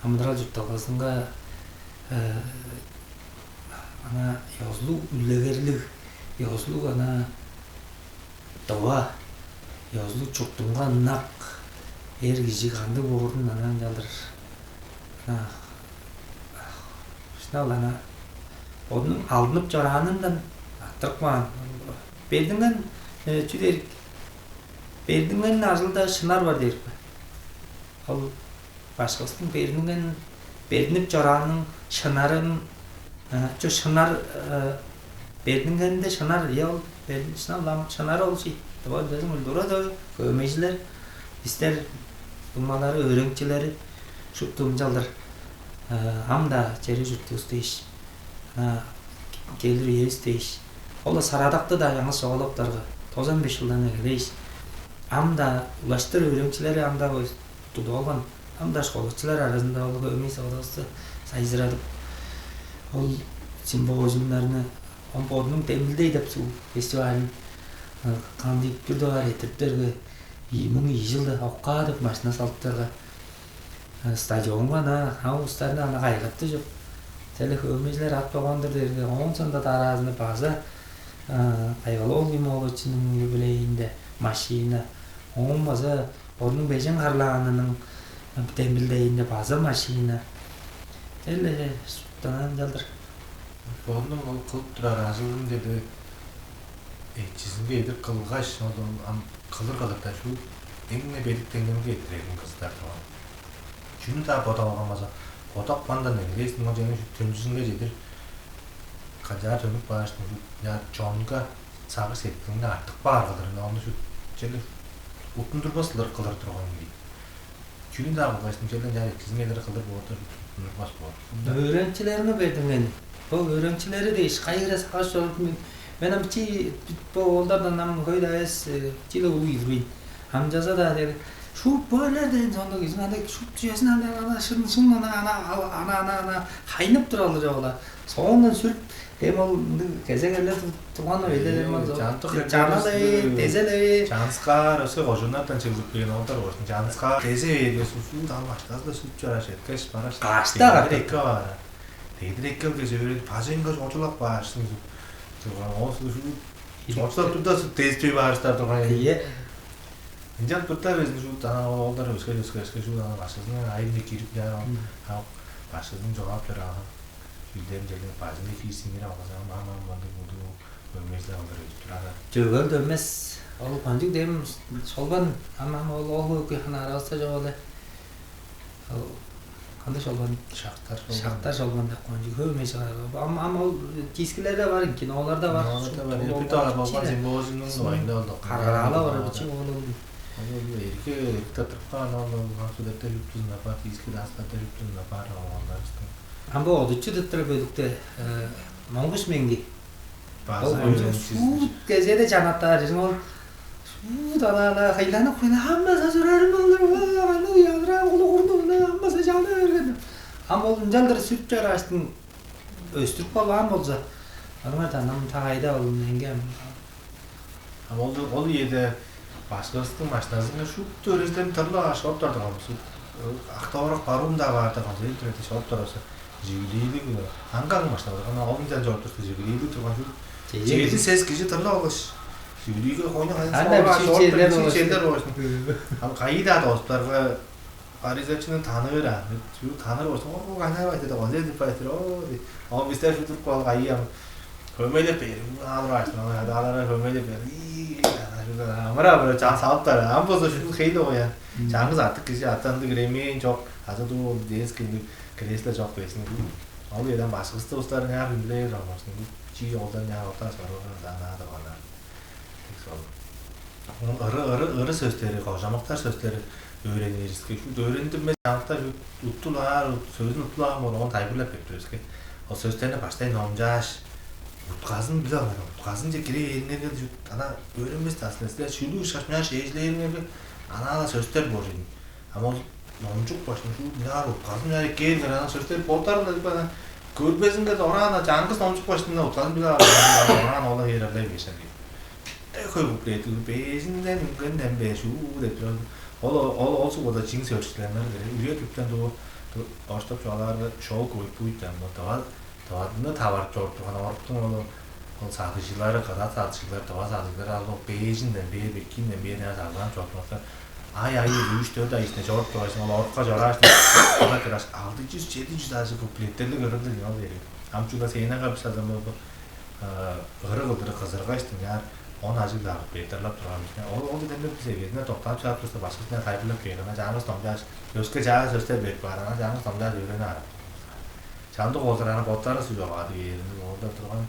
амыдырал чуртталгазынга ана ёзулуг үлегерлиг ёзулуг ана дыва ёзулуг чуртунга ынак эр кижи кандыг боорун анаа ынчалдыр ана шынап ана бодунуң алдынып чораанындан арттырып каан. Бердинген чү дээрик? Бердингенин ажылда шынар бар дээрик бе? Ол башкывыстың бердинген бердинип чораанының шынарын чо шынар бердингенинде шынар я ол шынар улам шынар ол чий дыван дезиң ультура да көмейжилер бистер думалары өөреникчилери шупту ынчалдыр ам-даа чери чурттувус дээш келир үевис дээш ол сарадакты-даа жаңы чогулуптарга тозан беш жылдан эгелээш ам-даа улаштыр өөреникчилери ам-даа тудуп алган ам-даа школачылар аразында ол хөөрмей содавысты сайзырадып ол симпозиумнарны он бодунуң демилдей деп суу фестивалын кандыйыптыр доор этириптерге ийи муң ийи жылда оккаа деп машина салыптарга стадионга ана ам устарны ана кайгыртты чок. Теле хөөрмейжилер ат болгондур дээрге оон соонда дараазында база кайгылоол ким оолочунуң юбилейинде машина оон база Бодунуң бежен харлаанының дембилдейинде база машина. Черле суптанан чалдыр. Бодунуң ол кылып турар ажылын деди эчизинге эдир кылгаш, ол ам кылыр кылырда шу Эң-не бедик деңнелге эрттирерин кызыдар турган. Чүнү-даа бодап алган база, бодап каан-даа эгелээштиң, ол чүвени төнчүзүнге чедир канчаар төнүп кааштың, я чонга сагыш-сеткилиңни артып каар кылдыр, ону чү-, черле уттундурбас кылдыр, кылдыр турган ийин. Чүнү-даа кылгаштың, черле ынчаар экизиңер кылдыр боор-дур, уттундурбас боор. Өөреникчилериңер бердиң мени. Бо өөреникчилери дээш, кайы хире сагыш чорудум мен. Мен ам чи, бо оолдардан ам хөй-даа эвес, э, чүгле улуг ийик мен. Ам чаза-даа дери, шуут бо эрлер дээн соонда, кижиң андай шуут чүвезин андай, ана шын, шын, ана, ана, ана, ана, ана хайнып турар-ла чогула. Соондан сүрүп, эм ол ындыг кезек эрлер тур-, турган-на, э, эдилер ман. Чамдык чана-ла эрлер, дезеле. Чаныксаар, өске кожууннардан чыглып келген оолдар болзун. Чаныксаар, дезе бээрге, шуут ам баштазы-ла сүрүп чорааш, эткеш бараш. Кашта катты. Эки баар. Дедир эккелгеш, өөредип, бажыңга чочулап кааш, турган, оон шуут чочулап турда, шуут дезип чоруй баар-дыр турган. Ийе. Ынчан турда безин шуут ана ол-, оолдар өске, өске, өске шуут ана башкызының айынче кирип, я, ам башкызының чугаалап чораан чүүлдерин черле бажыңга киир сиңирип алгаш, ам, ам, ам, мындыг, мындыг, мөмейзи-даа кылдыр өтүп турар. Чөгел дөмес, ол кончуг дем шолбан, ам, ам, ол, ол хөй хана аравыста чок эле. Ол кандыг шолбан? Шактар шолбан. Шактар шолбан деп кончуг хөй меже бар. Ам, ам ол дискилерде бар, киноларда бар. Киноларда бар. Ол эпидо болган чиде. Симпозиумнуң дугайында ол каргыраалап бар, бичии ол, ол. Ол, ол эрге, эрге тыртып каан, ол, ол хан сүлерде чүптүзүн апаар, диски дааскарда чүптүзүн апаар, ол, ол, ол. Ам бо одучу тыттыр бөлүкте, э, Монгуш Меңги. База ол кончуг өөреникчизи. Шуут кезеде чанаттаар чүвең ол. Шуут ала-ала, хыйланып, хыйланып, амма сажырарым болур, аны уялдырам, кулугурну, амма сажалдыр берген. Ам ол ынчалдыр сүрүп чорааштың, өстүрүп калбаан болза, аңаа-даа ам тагайда ол меңге ам. Ам ол, ол үеде башкывыстың машиназынга шупту өөреникчилерин тырлап аш оп турдук ам. Автовраг баруун-даа баар-дыр, кончуг ээн турар дээш, оп турарза, жигулилиг, аңгы-аңгы машина болган, ана ол ынчан чоруп турза, жигулилиг турган чүл. Чеже. Чеди-сес кижи тырлап алгаш, жигулилиг хойну кайын. Анда соора, бичии чоруп черлер тур, бичии болгаш. Черлер болгаш. Ам кайы-даа доостарга, аризачының таныр аан, чүү таныр болза, о, кайнаар байтыр, кончуг деп байтыр, о, дей. Ол бистер шудуруп калган, кайы ам. Хөмейлеп бээр, алыр баштың, алар, алар хөмейлеп бээр. Ии, ана шуут амыра-амыра чан салыптар. Ам болза шуут хейле коян. Мм. Чаңгыс артык кижи, аттандыг ремень чок, азы дуу ол детский ындыг кресло чок дээшин. Ол үеде башкывысты улустар ынчаар хүндүлээр болмаштың. Чии олдан ынчаар ортаа чоруур, анаа турганнар. Тек сол. Оон ыры, ыры, ыры сөстери, кожамыктар сөстери өөрениривиске. Шуут өөрендим мен, чамдыкта шуут уттулаар, сөзүн уттулаан боор, оон тайылбырлап берип тур биске. Ол сөстерни баштай номчааш, утказын билип алыр. Утказынче кире бээриңерге шуут ана өөренмес-даа силер. Силер шүлүк ышкаш мынчаар шээжилээриңерге, анаа-ла сөстер боор ийин. Ам ол номчуп кааштың шуут мынчаар утказын мынчаар эккээр, ана сөстер боттары-ла ана көрбезинге-даа, ораан-на чаңгыс номчуп кааштың-на утказын билип алыр. Ораан ол-ла хевээр ырдай бээшкен. Э, хөй куплет, бежинден үнгенден беш, уу деп турар. Ол, ол, ол сугда чиң сөөрүшкүлер-дир. Үе-дүптен дуу, дуу, орустап чугаалаарга, шёлковый путь, там, вот, тыва, тываны таварып чоруп турган оруктуң ол, ол садыгжылары, кыдат садыгжылары, тыва садыгжылары, ол бежинден бээр, бекиинден бээр, ынчаар садыгланып чоруп турган. Ай, ай, үш-дөрт ай иштинде чоруп тургаш, ол орукка чорааш, кыдат чорааш, алды чүс, чеди чүс ажыг куплеттерлиг ыры-дыр ол дээрге. Ам чүгле сценага бис азы бо, бо, э, ыры кылдыр кызыргаш, дыңнаар, он ажыг-даа куплет ырлап турган бис. Ол, ол деден бис эгезинде доктаап чыгып турза, башкызындан тайылбырлап бээр, ана чаңгыс номчааш, өске чаа сөстер берип каар, ана чаңгыс номчааш өөренип аар. Чамдык оолдар ана боттары суг чоргаадып бээр, ындыг оолдар турган.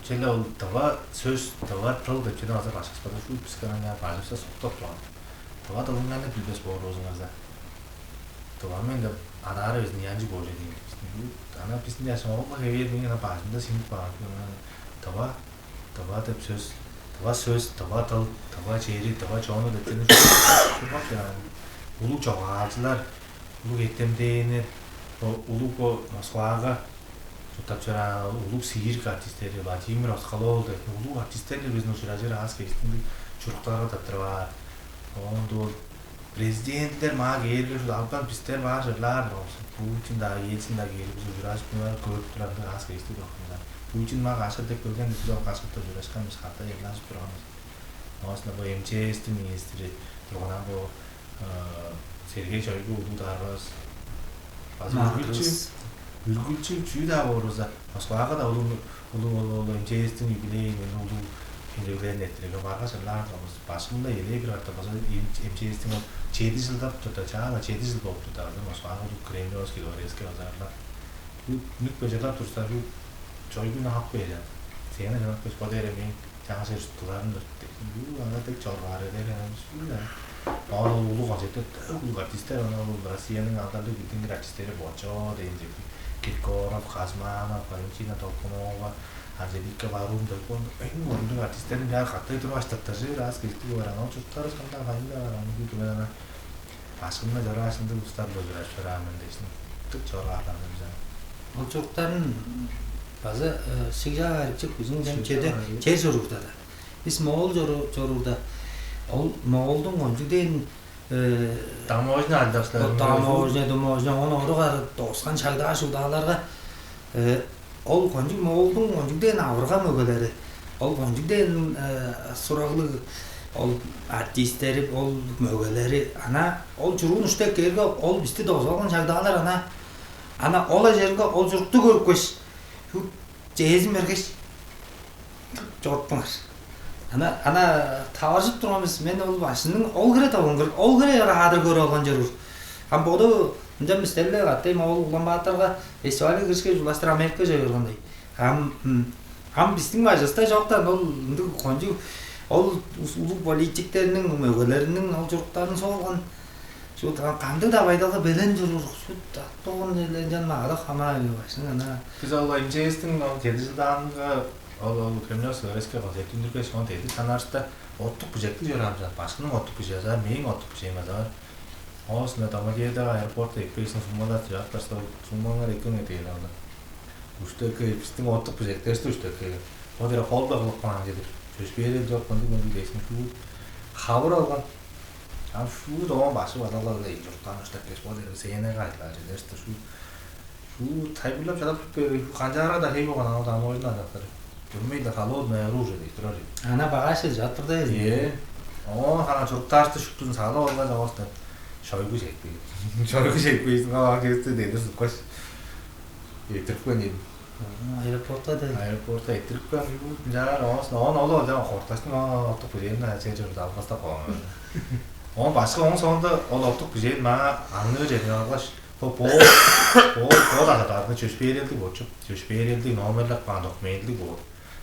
Чүгле ол тыва сөс, тыва дыл деп чүвени база башкывыс база шуут биске ынчаар бажывыска суктап турган. Тыва дылыңарны билбес боор болзуңарза, тыва мен деп адаары безин янчы боор эдиң. Ана бистиң чаш оглу хевээр мени ана бажымда сиңип каан. Тыва, тыва деп сөс, тыва сөс, тыва дыл, тыва чери, тыва чону деп чүвени шуут, шуут, улуг чогаалчылар, улуг эртемденнер, бо улуг бо Москвага чурттап чораан улуг цирк артистери, Владимир Оскал-оол деп улуг артистер-биле безин ужуражыр, аас-кежиктиг чуруктарга тырттырып аар. Оон дуу президенттер маа кээрге, шуут албан бистер баар чырлаар болзун. Путин-даа, Ельцин-даа кээрге, бис ужуражып, мынаар көрүп турар ындыг аас-кежиктиг документ. Путин маа кашка деп келген, бис ол кашка деп ужурашкан, бис каттай ырлажып турган бис. Оон соонда бо М Ч С-тиң министри турган, ам бо Сергей Шойгу улуг даргавыс. База үргүлчү, үргүлчү чүү-даа боор болза, Москвага-даа улуг, улуг, улуг, улуг М Ч С-тиң юбилейин, улуг, хемчеглерин эрттирерге баргаш, ынаар башкымда элээ бир катап база МЧС-тиң ол чеди чылдап турда, чаа-ла чеди чыл болуп турда, база Москвага улуг Кремлевский дворецке база арлап, үнүп бежелеп турса, бу чойгуну ап бээр. Сени чанап кеш бо дээре мен чаңгыс чер чуттуларым-дыр деп. Бу аңаа дег чоргаар эдер, аңаа бис бир. Ол улуг концертте улуг артисттер, ана ол Россияның алдарлыг билдингир артисттери бочо дээн чек. Киркоров, Газманов, Валентина Толкунова, Анжелика Варум деп, ол эң оруннуг артисттерин бээр каттай туруп аштыртыжыр, аз киликтиг боор. Ана ол чурттары сонда фамилия бар, аны бир түмен ана башкымда чораашында улустар-биле ужурашып чораан мен дээшин. Тык чоргаарланыр бизен. Ол чуруктарын база шыгжаага эрикчек, бизин чеде чер чоруурда-даа. Бис Моол чоруурда, ол Моолдуң кончуг дээн таможня алдаштар, таможня, таможня, ону орук ары доскан шагдаа-шугдааларга, ол кончуг Моолдуң кончуг дээн авырга мөгелери, ол кончуг дээн сураглыг, ол артисттери, ол мөгелери, ана ол чуруун уштап кээрге, ол бисти дозуп алган шагдаалар, ана, ана ол ажарынга ол чурукту көрүпкеш, чү-, чээзин бергеш, чоруптуңар. Ана, ана таваржып турган бис, мен ол башкының ол хире довунгур, ол хире ыраадыр көрүп алган чоруур. Ам боду ынчан бистер-ле катай Моол, Улан-Баатарга фестивальга киришкеш, улаштыр Америкаже чорган дей. Ам, ам бистиң бажывыста чок-даан, ол ындыг кончуг, ол улуг политиктерниң мөгелериниң ол чуруктарын соолган. Шуут кандыг-даа байдалга белен чоруур, шуут ат болган черлеринчен мага-даа хамаарбайн башкың ана. Бис ол МЧС-тиң ол чеди чылдаанга ол, ол Кремлевский дворецке концерт үндүргеш, оон дедир санаарышта оттук бижектиг чораан бис. Башкының оттук бижези бар, мээң оттук бижээм база бар. Оозунда Домодедово аэропорту экпейсиң, суммалар чыгаптарса, суммаңар эккеңер дээн алды. Уштекке бистиң оттук бижектеривисти уштекке. Ол дээрге холда кылып каан чедир. Чөпшээрел чок, мындыг-мындыг дээшин шуут хавыр алган. Ам шуут оон башкы база-ла эң чуруктаан уштап кеш, ол дээрге сценага ажылаар чедер-дир шуут. Шуут тайылбырлап чадап туруп бээр, канчаарга-даа хей болган, аңаа-даа моюндан чаптар. Көрмей-ле холодное оружие деп турар ийин. Ана багажы чаптырда эзин. Ээ. Оон хана чуруктаашты шуптузун салып алгаш, оостан Шойгу чекпейн. Шойгу чекпейн, ага кести дедир суккаш. Эттирип каан ийин. Аэропортка дег. Аэропортка эттирип каан, ынчаар оостан, оон ол ол жана корташтың оттук бижээн ача чорду албастап калган. Оон башкы, оон соонда ол оттук бижээн мага аңныы черине алгаш, бо боо боо боо дагы дагы чөпшээрелдиг болчуп, чөпшээрелдиг номерлеп каан документилиг боор.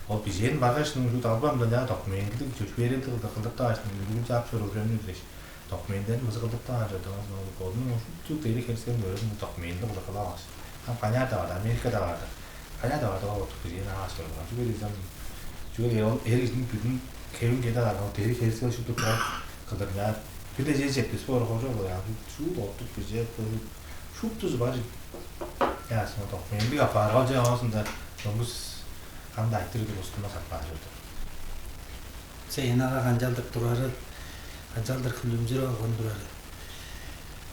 Ол бижээн баргаш, шуут албан-даа документилиг, чөпшээрелдиг кылдыр кылдыртааш, бүгүн чаап чоруур эмне дээш, документилерин база кылдыртаан чорду. Оон ол бодунуң шупту дериг-херекселин көрүп, документилиг кылдыр кылып алгаш, ам канчаар-даа барды, Америкада барды, канчаар-даа барды, ол оттук бижээн ааскаш чоруур. Чүге дээрзем, чүге дээрге ол эр кижиниң бүдүн хевин кеде каан, ол дериг-херекселин шупту кылдыр, кылдыр ынчаар бир-ле чер четпес боор, кожа кылыр, ам шуут оттук бижээн, шуптузу бар. Ясно, документилиг апаар, ол чагаазында чомус кандай айтырыг-дыр, устунмас апаар чорду. Сценага канчалдыр турары, канчалдыр хүлүмзүреп алган турары.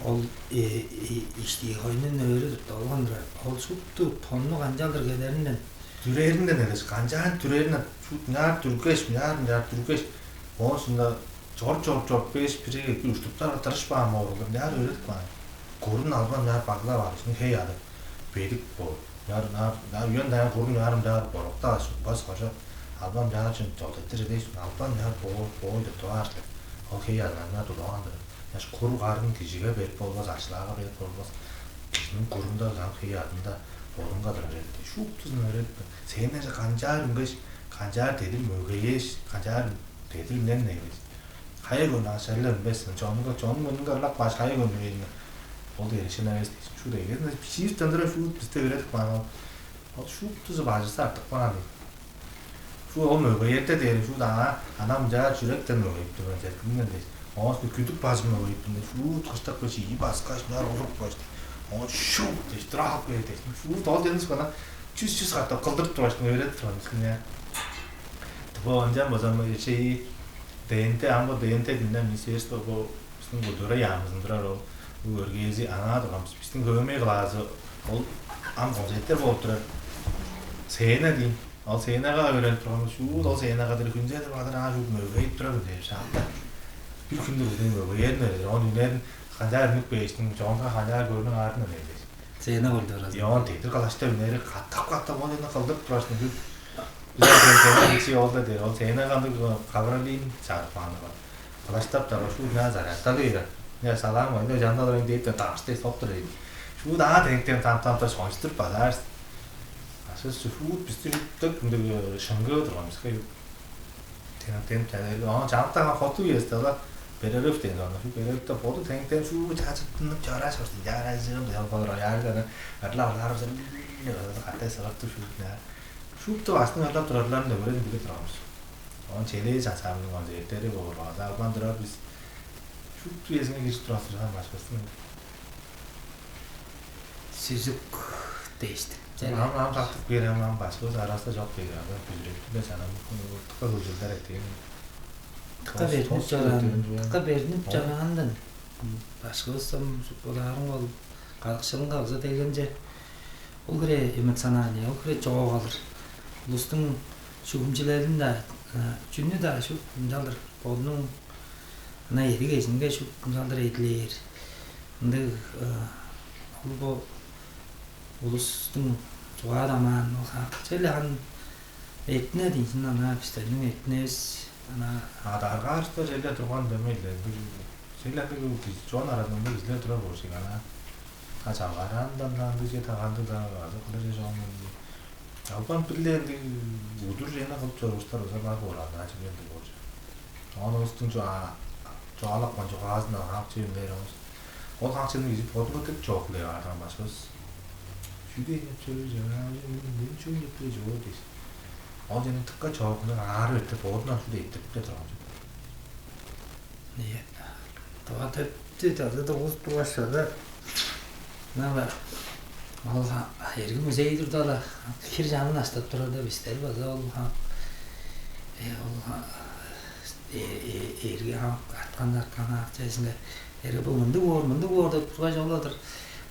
Ол иштии хойнун өрү тутуп алган турар. Ол шупту тонну канчалдыр кедеринден, дүреринден эвес, канчаар дүреринден, шуут мынчаар дүргеш, мынчаар, мынчаар дүргеш, оон соонда чоруп, чоруп, чоруп кээш, бир, бир уштуптарга тырышпаан боор, мынчаар өөредип каан. Курун албан мынчаар баглап аар, ишин хей ады бедик боор. Мынчаар, мынчаар, мынчаар үен даян курун мынчаар, мынчаар бороктааш, уппас кожа албан мынчаар чүн чолдеттир эдээш, албан мынчаар боор, боор деп тугаар силер. Ол хей ады мынчаар тудуп алган-дыр. Аш кур карын кижиге берип болбас, ашлаага берип болбас. Кижиниң курунда, ам хей адында, бодунга-дыр өөредип, шуптузун өөредип, сценаже канчаар үнгеш, канчаар дедир мөгейеш, канчаар дедир үнер-не эвес. Хая көөн аъш чарлап үнмес, чонунга, чонуң мурнунга ырлап кааш, хая көөн үнээн ол дээрге шын эвес дээш. Шуут эгезинде шииттен тура шуут бисте өөредип каан ол. Ол шуптузу бажывыста артып каан ийин. Шуут ол мөгеерде дээри шуут аңаа, ана мынчаар чүректен мөгейип тур мен, четкинден дээш. Оон шуут күдүк бажым мөгейип тур мен, шуут кыштап кеш, ийи баскаш, мынчаар уруп кеш. Оон шуут дээш, тура алып кээр дээш. Шуут ол ден ана чүс-чүс катап кылдырып тургаш, өөредип турган бис, ийе. Тыпа ынчан болза, ам ишей ДНТ, ам бо ДНТ дилинден министерство, бо бистиң культура яамызын турар ол, бо өргээзи аңаа турган бис. Бистиң хөөмей кылаазы ол, ам концерттер болуп турар. Сцена дейн. Ол сценага өөренип турган бис. Шуут ол сценага дыр хүнзедир бадыр аңаа шуут мөгейип турар деп шаапта. Бир хүндү бүдүн мөгеерин берер. Оон үнерин канчаар үнүп кээштиң, чоонга канчаар көрүнүп аарын берер. Сцена кылдыр. Оон дедир кылаштап үнери катап-катап ол эни кылдырып турар. Шуут Бизер теңтен кичи ол-даа дээр, ол сээң кандыг кавролин чагып кааны бар. Кылаштап-даа, шуут ынаар зарядталып бээр. Ынаар салаан, ынаар чанында олар эңдээп-даа даш дээш соп тур ийин. Шуут аа теңтен там-там-даа шончуттуруп базаар. Ашыс шуут бисти шуут дык ындыг шыңгыы турган биске. Теңтен чадар. Оон чамдыктан хоту үезинде-ла перерыв дээн соонда, шуут перерывта боду теңтен шуут чажыттынып чорааш орсун. Чааражыым деп албалар аяарга ана арла-арлаар болза, катай сыгыртып шуут ынаар. Шупту башкының ырлап турарларын да көрем билип турган бис. Оон челээш ансамбльның концерттери боор база албан турар бис. Шупту үезинге киржип турар турган башкыбыстың. Сүзүк дээштик. Ам ам сактып кээр ам ам башкыбыз араста чок дээр ада бүзүреттинде чанам тыка хөгжүлдер этейин. Тыка бернип чораан, тыка бернип чораандан башкыбыз ам бодаарың болуп кадыкшылынга база дегенче ол хире эмоциональный, ол хире чоок алыр. Улустуң шугумчулелин-даа, чүнү-даа шуп ынчалдыр бодунуң ына эдик эжинге шуп ынчалдыр эдилээр. Ындыг ол бо улустуң чугаа дамаан ол черле хан эттине дейзин ана бистерниң эттинебис ана. Адаргаарышта черле турган дөмей-ле. Черле ындыг чон аразында кижилер турар болчук ана. А чалгаараандан-даа ындыг че таганды-даа азы кылыр же чогум. Албан бир-ле ындыг удур чейни кылып чорууруштар база бар боор ана чүге ындыг болчу. Оон улустуң чугаалапкан чугаазындан хамчы үнээр оңус. Ол хамчыны кижи бодунга тып чоок биле баардан башкыбыз. Чүге деп чоруур жана мен чүге деп биле чоор дээш. Ол жана тыпка чоокунда аарып эртип бодунан шуду эттирип-ле турган. Ийе. Дова тепти таза дугуз тургаш чада. Нала ол эрги музей турда-ла хир чанын аштап турарда бистер база ол ол эрги аткан аткан акчасынга эрги бу мындыг боор мындыг боор деп тургаш ол-дыр.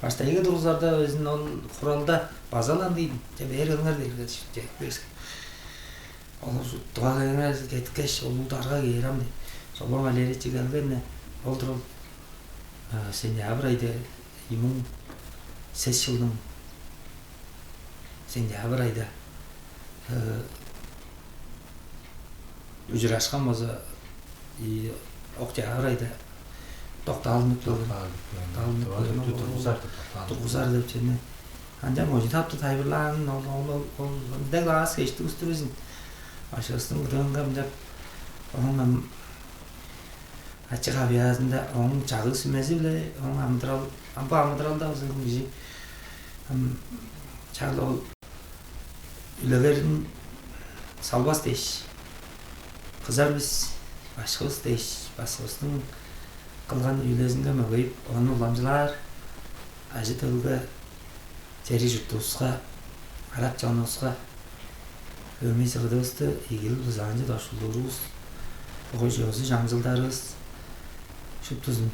Баштайгы тургузарда өзүн ол хуралда базалан дейм. Че бээр кылыңар дээрге. Ол дугайыңар кеткеш улуу дарга кээр ам дейм. Солбон Валерьевич келгенне ол-дур ол сентябрь айда ийи муң сес жылдың сентябрь айда ужурашкан болза октябрь айда доктаалынып келген. Доктаалынып келген. Доктаалынып келген. Ол тургузар деп чүвени анчан мужу тапты тайылбырлаанын ол ол ол ол ындыг аас кештиг устур безин. Башкыбыстың кыдыынга мынчап оон ачы-хавыяазында ооң чагыг-сүмези-биле ооң амыдырал, ам бо амыдыралда болза кижи ам чарлы ол үлегерин салбас дээш, кызар бис, башкывыс дээш, башкывыстың кылган үлезинге мөгейип, ону уламчылаар, ажы-төлге, чери-чуртувуска, арат чонувуска, өмүн-сыгыдывысты, ийгил бызаанчы дошкулдуурувус, бугай чоозу чаңчылдарывыс шуптузун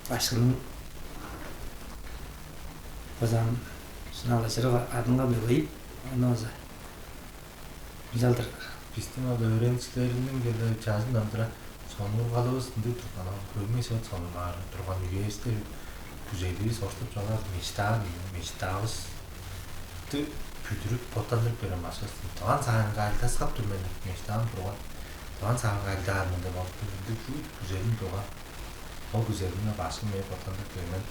башкының базаан шыналачырыг адынга мөгейип, ону база ынчалдыр. Бистиң ол өөреникчилериниң деле чажындан тура сонуургалывыс ындыг турган, ол хөөрмей сыгыт сонуургаар турган үевисте күзелиивис ортуп чогулаар мечтаан, мечтавысты бүдүрүп боттандырып берген башкывыс. Тыван саанга альдаскап тур мен деп мечтаам турган. Тыван саанга альдаар мен деп ортуп ындыг чүү күзелим турган. Ол күзелимни башкым мээң боттандырып берген.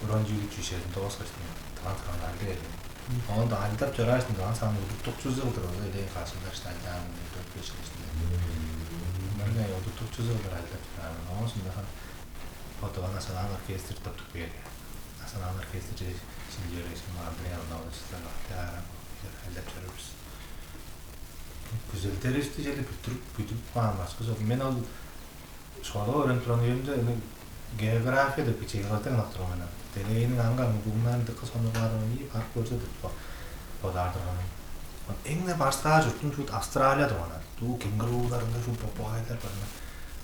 Уран чүүлү чүжезин дооскаш, тыван саанга альда берген. Оон-даа альдап чорааш, ындыган сааны удуртукчузу кылдыр база элээн кашылдашты альдаан дөрт-беш кижини. Мырыңай удуртукчузу кылдыр альдап чораан. Оон соонда бо Тываның национал оркестр тыптып кээр. Национал оркестрже шилчээрээшкин Андрей Арнаудовичтен бактыаарам альдап чоруур бис. Күзелдеривисти черле бүттүрүп бүдүрүп каан башкы чок. Мен ол школага өөренип турган үемде ыныг география деп бичии кылаштан ынак турган мен. Делегейниң аңгы-аңгы бугуннарын дыка сонуургаар ону барып көрсе деп бодаар турган мен. Эң-не барсаар чуртум шуут Австралия турган. Дуу кенгурулар ында шуут попугайлар бар.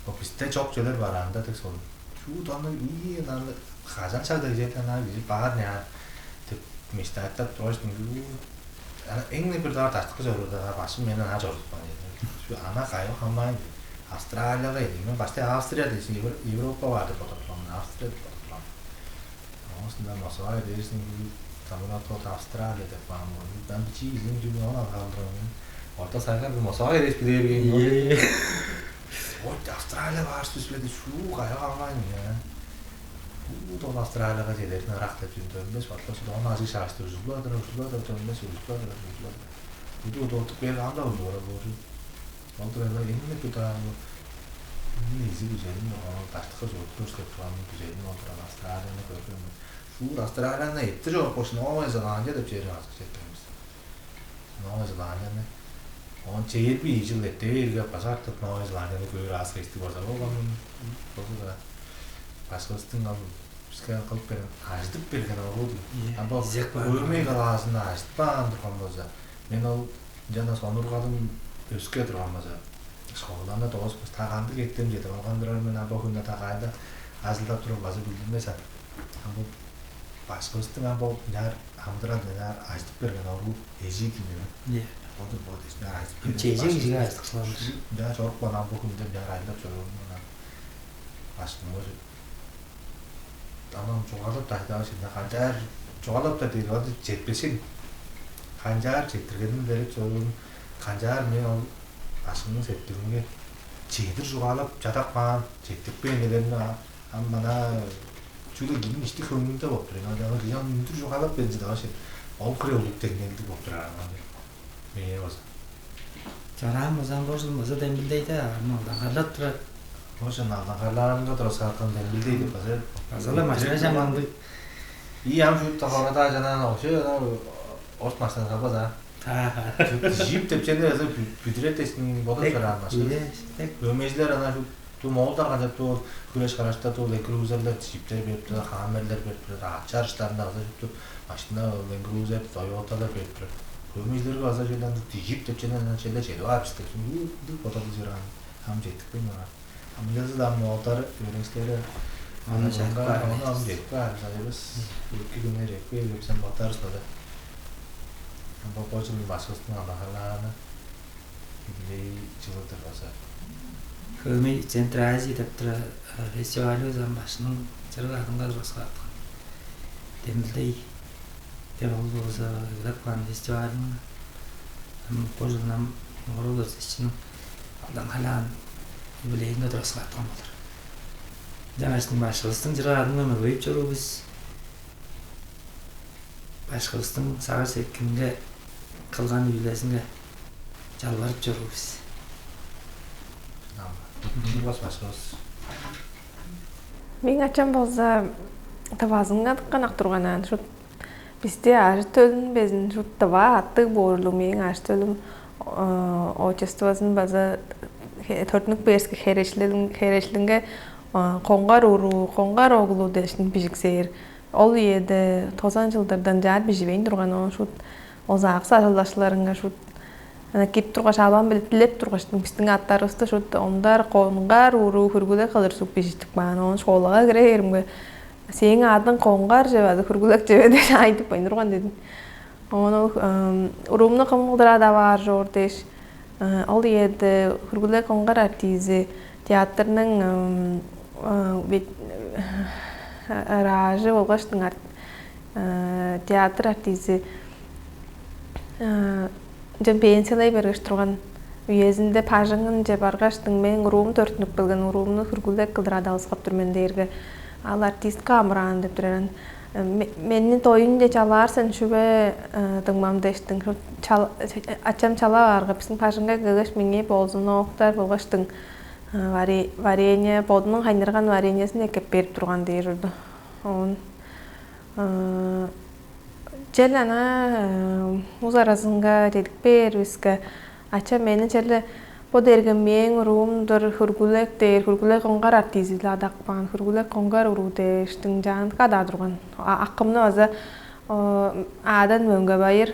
О бисте чок чөлөр бар анда дег сонун. Шуут аны ии аны кажан шагда кижи ана кижи баар не деп мечтааттап тургаш Ана эң-не бир дугаар даштыкы чоруурда башым мени ана чорудупкан чеди. Ана кайы хамаайн Австралияга эдим. Мен баштай Австрия дээш Европа бар деп бодоп турган мен. Австрия деп бодоп турган мен. Оосунда Москвага дээрсин Самолёт болду Австралия деп каан болду. Ам бичии кижиниң чүнү ол алгаан турган. Орта сагар бу мосоо эрес билээр кээм. Ой, Австралия баар сүспеди, шуу кая калган я. Бу ол Австралияга чедерин ырак деп чүн төнмес, батлаш. Оны ажыг шааштыр ужурлуадыр, ужурлуадыр, төнмес, ужурлуадыр, ужурлуадыр. Уду уду отуп бээр анда ужура болчу. Ол турганда эмне бу даа бу эмне изи күзелин ол даштыкка жугуп көрүс деп турган күзелин ол турган Австралияны көргөн. Шуур Австралияны эптир чогуп кошун Новая Зеландия деп чери азып четпеңиз. Новая Зеландияны он чейирби жыл этте бээрге база артып Новая Зеландияны көөр аас кестиг болза болган болза да башкыбыздың ал биске кылып берген ажыдып берген оруу дейм. Ам бо Зек бар. Көрмей калаазын ажытпаан турган болза мен ол жана сонургалым өске турган болза школаны дооспас та кандыг эттим дедим алгандырар мен ам бо хүнде та кайда ажылдап туруп база билдирмес ам бо башкыбыстың ам бо мынаар амыдырал мынаар ажытып берген оруу эжии кимнеме Е. Бодум бо дээш мынаар ажытып берген Чеже кижиге ажыдыксыландыр. Мынаар чорупкан ам бо хүнде мынаар ажылдап чоруурун мынаар башкымга анан чугаалап дайдаа шында канчаар чугаалап да дээр ады жетпесин канчаар жетиргенин берип чоруурун канчаар мен ол башкымның септигинге чедир чугаалап чадап каан четтикпээн дегенин ам мана чүгле кимниң ишти хөңнүнде болуп тур ана ана кыян үндүр чугаалап берди давай ол хире улуг деңнелдиг болуп турар ана мээ база Чараан базаан божун база дембилдейди аны алдан харлап турар. Божун алдан харлаарынга турасаакан дембилдейди база Базала машина жаманды. И ам шуут хорада жанаан ошо ана орт машинага база Ага. Жип деп чене база бүдүрет эсин бодо чараан машина. Тек Өмежилер ана шуут Туу моолдар канчап тур, хүреш карашта тур, эки рузерлер, джиптер берип тур, хаммерлер берип тур, аът чарыштарында кыза чуптур, машина, Land Cruiser, Toyota'lar берип тур. Көмүжлерге база чөйле ындыг дижип деп чеден анан челе чедип аар бис деп. Ындыг бодалыг чораан. Ам четтикпейн барган. Амыдазы ам моолдар өөреникчилери Аны чакпаар. Аны ам жетип каар, сайыбыс. Эки күннер экпей берсем батарыс база. Ам бо божун башкыстың алагалааны. Юбилей чылы-дыр база. Хөмей Центр Азии деп тура фестивалывыс ам башының чырык адынга тураскааткан. Демилдей деп ол болза ыгдап каан фестивалының ам бо жылын ам орук өрзечиниң алдан халаан юбилейинге тураскааткан болур. Жаңаштың башкыбыстың чырык адынга мөгейип чоруу бис. Башкывыстың сагыш-сеткилинге кылган үүлезинге чалбарып чоруур бис. Чылбас башкывыс. Мээң ачам болза тывазынга дыккан ак турган аан шут бисти ажы төлүн безин шут тыва аттыг боорлуг мээң ажы төлүм отчествозун база төрүнүк берске херешлинге коңгар уруу коңгар оглу дээшин бижиксээр Ол үеде тозан чылдардан чаар биживейн турган оон шуут озаагыс ажылдакчыларынга шуут ана кирип тургаш албан билип дилеп тургаштың биздиң аттарывысты шуут ондар коңгаар уруу хүргүлек кылыр суг бижиттик баан оон школага кире беримге сээң адың коңгар же база хүргүлек же деп айтып кайын турган дедим. Оон ол уруумну кым кылдыраа-даа баар чоор дээш, ол үеде Хүргүлек Оңгар артизи театрның ражы болгаш театр артизи ынчан пенсиялай бергеш турган үезинде бажыңынче баргаштың мээң уруум төрүттүнүп келген уруумну Хүргүлек кылдыр адавыскап тур мен дээрге ал артистка амыраан деп турар. Мени доюнче чалаар сен чүве дыңмам дээштиң. Ачам чалап аарга, биздиң бажыңга келгеш, меңээ болзун октар болгаштың варенье, бодунуң хайнырган вареньесин эккеп берип турган дээр урду. Оон чел ана муз аразынга чедип бээрибиске, Ачам мени черле бо дээрге мээң уруум-дур, Хүргүлек дээр, Хүргүлек оңгар артизи-биле адап каан, Хүргүлек оңгар уруу дээштиң чааныкка адаа турган. Акымны база аадан мөңге байыр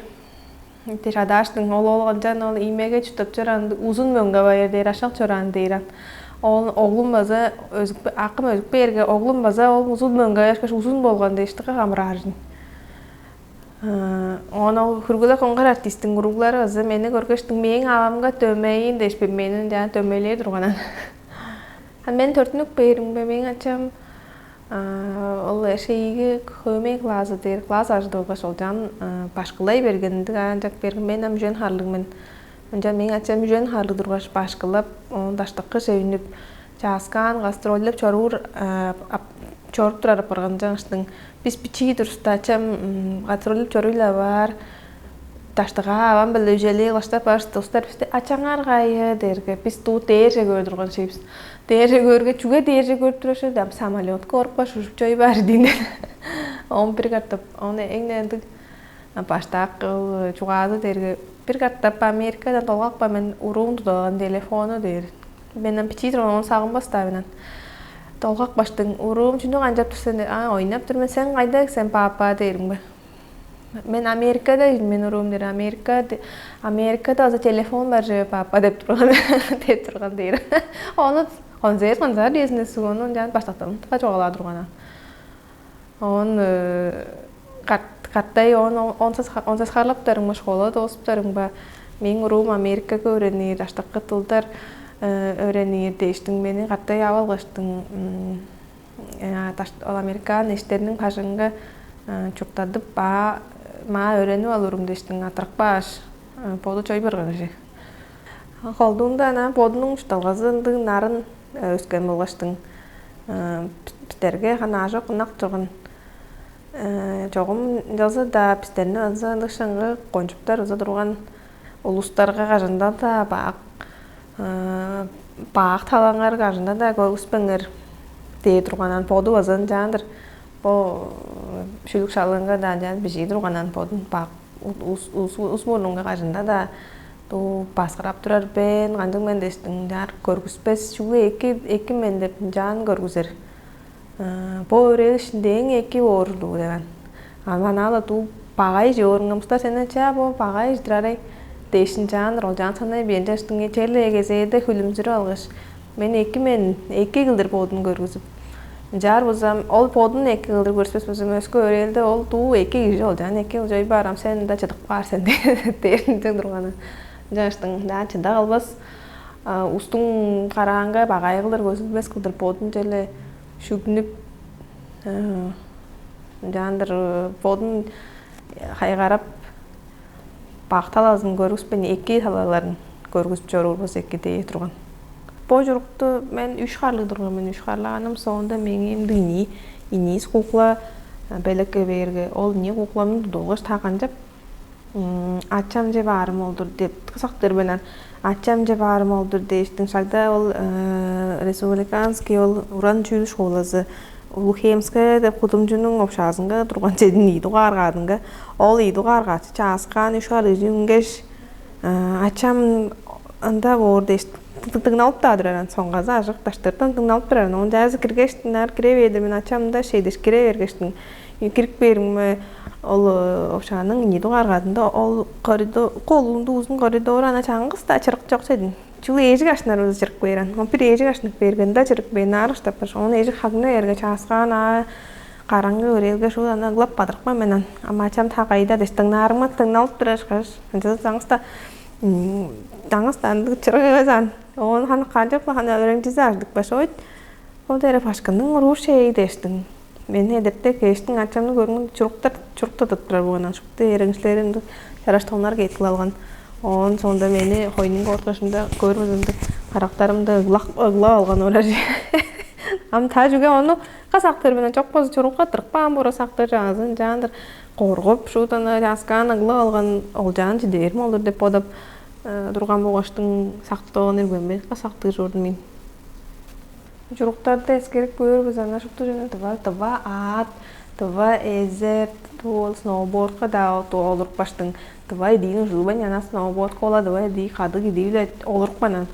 дээш адааштың. Ол ол ынчан ол иймеге чурттап чораан узун мөңге байыр дээр ашак чораан дээр ан. Ол оглум база өзүп акым өзүп бээрге оглум база ол узун мөңге байыркаш узун болган дээштикке камыраажын. Оон ол хүргүле коңгар артисттиң уруглары ызы мени көргештиң мээң авамга дөмейин дээшпе мени ынчаан дөмейлээр турганан. А мен төрүттүнүп бээримге мээң ачам Ол эшейиги хөөмей клаазы дээр класс ажыдып алгаш, олчаан башкылай берген ындыг аанчак берген. Мен ам үжен харлыг мен. Ынчан мээң ачам үжен харлыг тургаш, башкылап, оон даштыкы шевинип, чааскаан гастроллеп чоруур чоруп турар апарган. Ынчангаштың бис бичии туруста ачам гастроллеп чоруй-ла баар. Даштыгаа авам биле үжелээ кылаштап баарышты, устар бисти ачаңар кайы дээрге, бис дуу дээрже көөр турган шивис. Дээрже көөрге, чүге дээрже көрүп турар шил деп, самолетка орупкаш ужуп чой баар диинен. Он бир катап, он эң ындыг баштаак чугаазы дээрге, бир катап Америкадан долгакпа мен уруум тудуп алган телефону дээр. Мен ам бичии турган, ону сагынмас-даа мен. Долгак баштың уруум чүнү канчап тур сен? А, ойнап тур мен. Сен кайда сен, папа дээримге. Мен Америкада мен уруум дээр. Америка Америкада азы телефон бар же, папа деп турган деп турган дээр. Ону концерт концерт дээзинде сугону жан баштактан чугаалаа турган. Он каттай он онсас онсас харлаптарың ба, школа дооступтарың ба? Мээң уруум Америкага өөренир, аштакы тылдар өөренир дээштиң, мени каттай ап алгаштың, ол американ эштерниң бажыңга чурттадып, баа маа өөренип алырым дээштиң, атырып кааш, боду чой барган кижи. Колдуунда ана бодунуң чуртталгазы ындыг нарын өскен болгаштың, бистерге хана аажок ынак турган. Чогум ынчалза-даа бистерни ынза ындыг шыңгы кончуптар ыза турган улустарга кажында-даа бак бак талаңар кажында-даа көргүспеңер дээр турганан, боду база ынчаандыр. Бо шүлүк шалыынга-даа ынчаан бижии турганан, бодун бак ус мурнунга кажында-даа дуу баскырап турар бен, кандыг мен дээштиң, ынчаар көргүспес, чүгле эки эки мен деп ынчаан көргүзер. Бо өрээлиштинде эң эки боор уулу деп ан. Ам анаала дуу багай же оруңамыста сенен чаа бо багай жыдырарай дээшин чааныр ол чаан санай биен чаштың черле эгезээде хүлүмзүрүп алгаш, мен эки мен эки кылдыр бодун көргүзүп, ынчаар болзам, ол бодун эки кылдыр көрүспес болзам, өскө өрээлде ол дуу эки кижи ол чаан эки кылчой баар, ам сен ында чыдып каар сен дээринче турганы. Ынчааштың чында калбас, устуң караанга багай кылдыр көзүлбес кылдыр бодун черле шүгнүп, ынчаандыр бодун хайгарап, бак талазын көргүспейн, эки талаларын көргүзүп чоруур болза эки дээр турган. Бо чурукту мен үш харлыг турган мен. Үш харлаганым соонда мээң эмди иний, иниис кукла белекке бээрге, ол иний кукламны тудулгаш, та канчап ачамче баарым ол-дур деп кысактыр менен, ачамче баарым ол-дур дээштиң шагда ол республиканский ол уран чүүл школазы Улуг-Хемская деп кудумчунуң общаазынга турган чедин ийи дугаар каадынга, ол ийи дугаар каачы чааскаан үш кар үжүнгеш, ачам ында боор дээш, дыңналып-даа турар ан, соңгазы ажык даштыртан дыңналып турар ан. Оон чаазы киргештиң, аар кире бээрдир мен, ачам ында шейдеш кире бергештиң, кирип бээримге, ол общааның ийи дугаар каадында ол коридор, колунду узун коридор, ана чаңгыс-даа чырык чок чедин. Чүгле эжик ашнар улус чырык бээр ан. Ол бир эжик ашнып бергенде чырык бээр, наар ыштап бар. Ону эжик хагны эрге чааскаан аа караңгы өрээлге шуут ана ыглап бадырыпкан мен ан. Ама ачам та кайда деш дыңнаарыма дыңналып турар ышкаш. Ынча даңыста даңыста ындыг чырык эвес ан. Оон ханы канчап ханы өреңчизи ажыдып башоойт. Ол дере башкының уруу шей дештиң. Мени эдертек эштиң ачамны көргүн чуруктар чуруктадып турар болган ан. Шупту эреңчилери ындыг чараштыгыннар кетип алган. Оон соонда мени хойнуң корткашымда көрбүзүндү карактарымды ыглап ыглап алган орар. Ам та чүге ону касактыр менен чок болза чурукка тырыкпаан бура сактыр чаазын чаандыр коргуп шуудана чааскаан ыглап алган ол чаан чидээрим олур деп бодап турган болгаштың сактып алган иргенмин касактыр чордум мен. Чуруктарда эскерип көөрбүз ана шупту жана тыва тыва аат, тыва эзер, туу ол сноубордка-даа олурупкаштың, тыва идиин ужулбайн ана сноубордка ола тыва идии кадыг идии-биле олурупканан.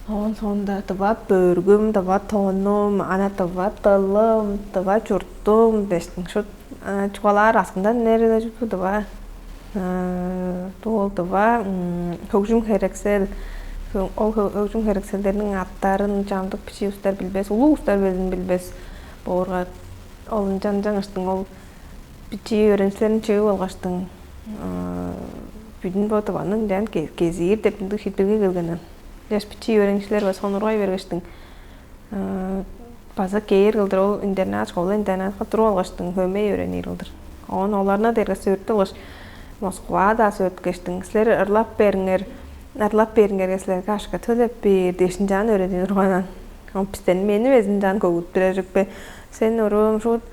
Оон соонда тыва бөргүм, тыва тонум, ана тыва дылым, тыва чуртум дештиң шут чугаалаар аскындан үнер-даа чүктү тыва. Дуу ол тыва хөгжүм херексел, ол хөгжүм херекселдерниң аттарын чамдык бичии устар билбес, улуу устар безин билбес боорга, ол ынчан ынчан ыштың ол бичии өөреникчилерин чыып алгаштың, бүдүн бо тываны ынчан кезиир деп ындыг шиитпирге келгенен. Жаш бичии өөреникчилер база сонургай бергештиң, База кээр кылдыр ол интернат, школа интернатка туруп алгаштың хөмей өөренир кылдыр. Оон оларны дергес өрттү кылгаш, Москва-даа сөөрткештиң, силер ырлап бериңер, ырлап бериңерге силерге акша төлеп бээр дээш ынчаан өөредип турганан. Ол бистен мени безин ынчаан көгүттүрер чүкпе. Сен уруум шуут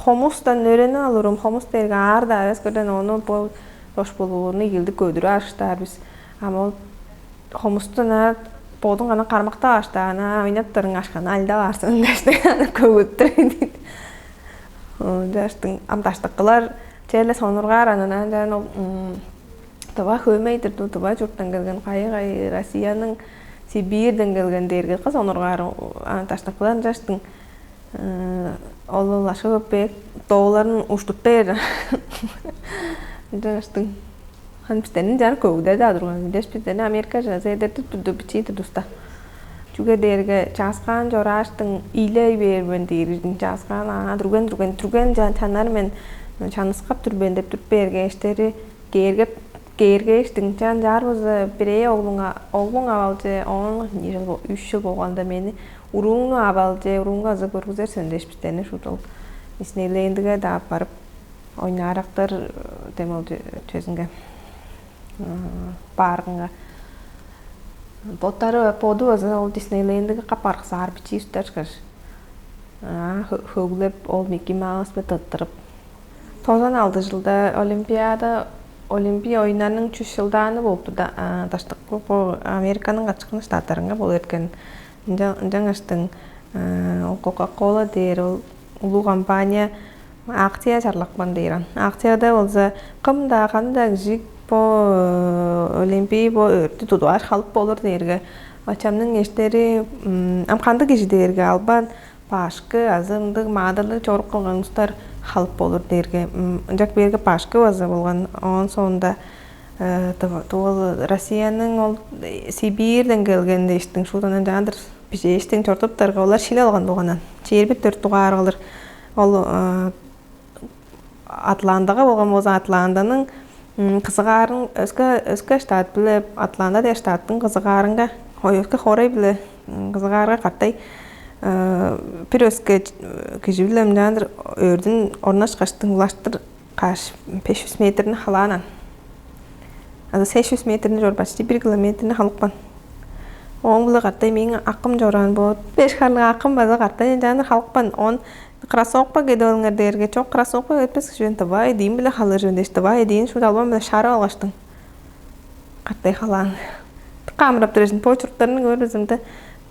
хомустан өөренип ал уруум, хомус дээрге аар-даа эвес көрден ону бо дош булуурну ийгилдик көдүрүп ааштаар бис. Ам ол хомусту ынаар бодуң гана кармактап ааштаан, ойнап турун ашкан, альдап аарсын дээштиң аны көгүттүр. Ынчаштың ам даштыккылар черле сонургаар ананан жаан ол тыва хөөмей-дир ду, тыва чурттан келген, кайы-кайы Россияның Сибирьден келген дээрге кыс онургаар даштыккылар ынчаштың ол ашкы бек дооларын уштуп бээр. Ынчаштың хан бистени жан көвүдеди адырган дээш бистени Америка жаза эдертип турду бичии тудуста. Чүге дээрге чааскаан чорааштың ийлей бээрбен диирирдиң чааскаан аа дүрген дүрген дүрген чанар мен чаныскап турбен деп туруп бээрге эштери кээргеп кээргээштиң чаан чаар болза бирээ оглуңа оглуң авалче оон үч жыл болганда мени урууңну авалче урууңга ызы көргүзер сен дээш бистени шут ол Диснейлендиге-даа аппарып ойнаарактар дем ол чөзүнге бааргынга боттары боду база ол Диснейлендиге кап арыксаар бичии үстер чыгар. Хөглеп ол Микки Маус бе тыттырып. Тозан алды жылда Олимпиада Олимпий оюннарның чүс жылдааны болуп турда даштык бу Американың качкан штаттарынга болуп эрткен. Ынчангыштың ол Кока-Кола дээр ол улуу компания акция чарлапкан дээр ан. Акцияда болза кым-даа кандай кижи бо Олимпий бо өрттү тудугаш халып болур дээрге ачамның эштери ам кандыг кижи дээрге албан башкы азы ындыг маадырлыг чорук кылган улустар халып болур дээрге ынчак берге башкы база болган оон соонда тугул Россияның ол Сибирьден келген дээштиң шуудан ынчаандыр бижээштиң чортуптарга олар шилип алган болган чээрби төрт дугаар кылыр ол Атлантага болган болза Атлантаның кызыгаарын өске өске штат биле Атланта деген штаттың кызыгаарынга ой өске хорой биле кызыгаарга катай бир өске кижи биле ынчаандыр өрдүн орнашкаштың улаштыр каш беш жүз метрни халаанан. Азы сеш жүз метрни чор почти бир километрни халыкпан. Ооң биле катай мээң акым чораан боор. Беш харлыг акым база катай ынчаандыр халыкпан. Он кроссовка кедип алыңар дээрге чок кроссовка кетпес кижи давай диин биле халыыр дээш давай диин шуут албан биле шарып алгаштың. Катай халаан. Камырап турасың почерктарын көрбезимде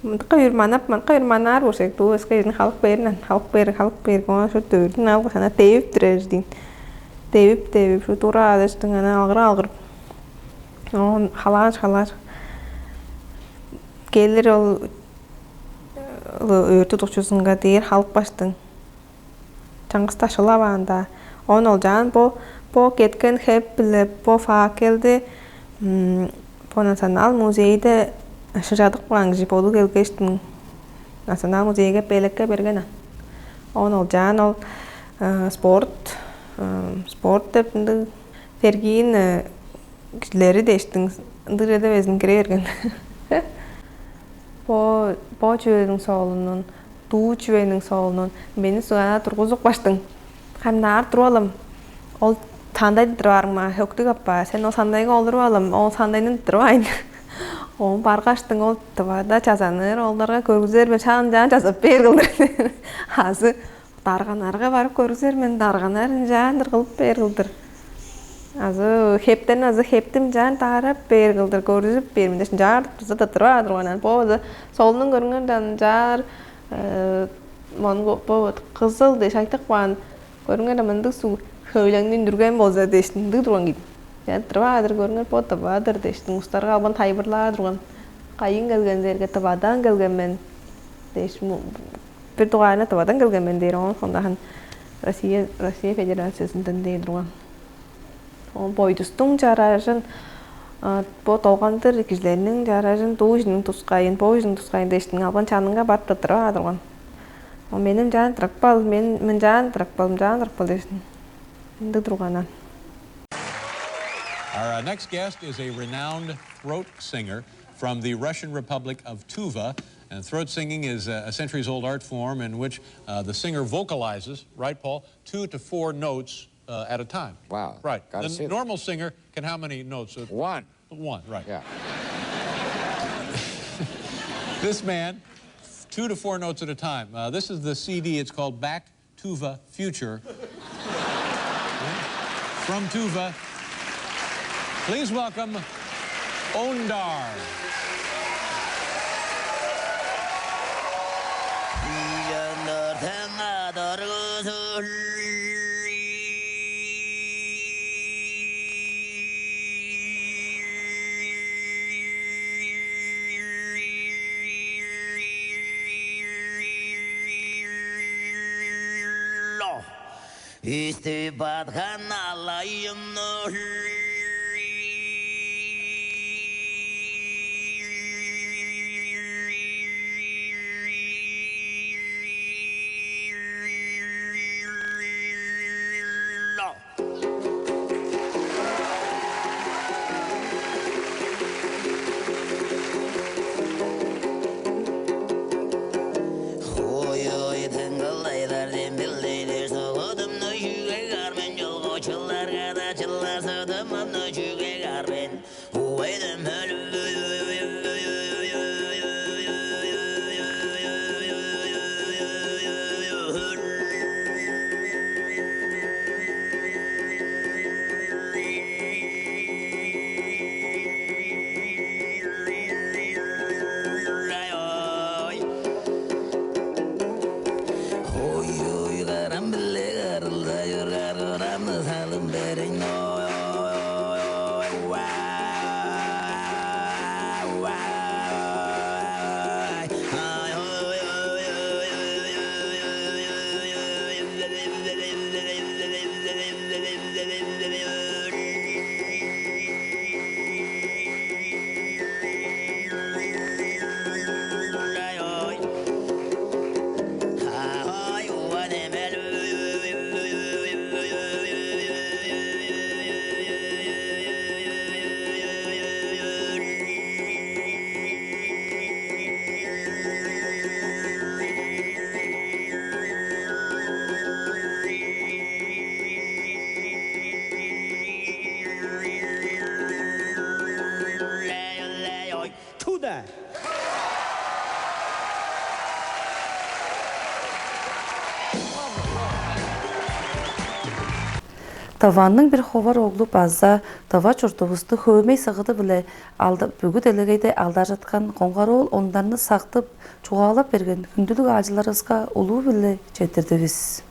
мындыкка үр манап мыныкка үр манаар болчек дуу өске жерден халык бээринен халык бээр халык бээр оон шуут өрдүн алгы сана девип турар дейм. Девип девип шуут ура адыштың ана алгыр алгыр. Оон халааш халааш келир ол өртү тукчузунга дээр халык баштың. Чаңгыс дашылаваанда, он олчаан бо бо кеткен хеп биле бо факелди бо Национал музейде шыжадык баан кижи болуп келгештиң Национал музейге белекке берген. Он олчаан ол спорт спорт деп ындыг фергиин кижилери дээштиң ындыг эде безин кире берген. Бо бо чүвениң соолунун, дуу чүвениң соолунун мени сугана тургузуп каштың. Хам наар туруп алам. Ол сандайны тырып аарыңма, хөктүг аппа, сен ол сандайга олуруп алам, ол сандайны тырып аайн. Оон баргаштың ол тывада чазаныр олдарга көргүзер мен шаан жаан чазап бээр кылдыр. Азы дарганарга барып көргүзер мен дарганар ынчаандыр кылып бээр кылдыр. Азы хептен азы хептим жаан даарап бээр кылдыр көргүзүп бээр мен дээш ынчаар быза да тырып аар турганан бо база солунун көрүңер дан ынчаар монгу бо кызыл дээш айтып каан көрүңер да мындыг суг хөйлеңни үндүрген болза дээш ындыг турган кийин. Ынчаар тырып аар көрүңер бо тываадыр дээш устарга албан тайбырлаар турган. Кайын келген дээрге тывадан келген мен дээш бир дугаарына тывадан келген мен дээр оон сондаган Россия Россия Федерациясындан дээр турган. Оон бойдустуң чаражын бо долгандыр кижилерниң чаражын дуу ижиниң тускайын, бо ижиниң тускайын дээштиң албан чанынга барып тыртырып аар турган. Ол менин жаан тыракпал, мен мынчаан тыракпал, мынчаан тыракпал дээштиң. Ынды турганан. Our uh, next guest is a renowned throat singer from the Russian Republic of Tuva. And throat singing is a, a centuries old art form in which uh, the singer vocalizes, right, Paul, two to four notes uh, at a time. Wow. Right. Gotta The see that. normal singer can how many notes? Uh, One. One, right. Yeah. This man, two to four notes at a time. Uh, this is the C D. It's called Back to the Future. From Tuva, please welcome Ondar. Истип баткан алайымны Хуй-уй, тыңгылдайлар, дембелдейлер, согудумну чүге каар мен, чолгучуларга-даа чылар, сыдымымны чүге каар мен? Увайдым өлүм. Ой-ой, карам-биле карылдажыр, каргырамны салым берейн. Ой-ой-ой, вай, вай. Туда! Тываның бир ховар оглу база Тыва чуртувусту хөөмей-сыгыды-биле алды-, бүгү делегейде алдаржыткан Коңгар-оол Ондарны сактып, чугаалап берген хүндүлүг аалчыларывыска улуу-биле четтирдивис.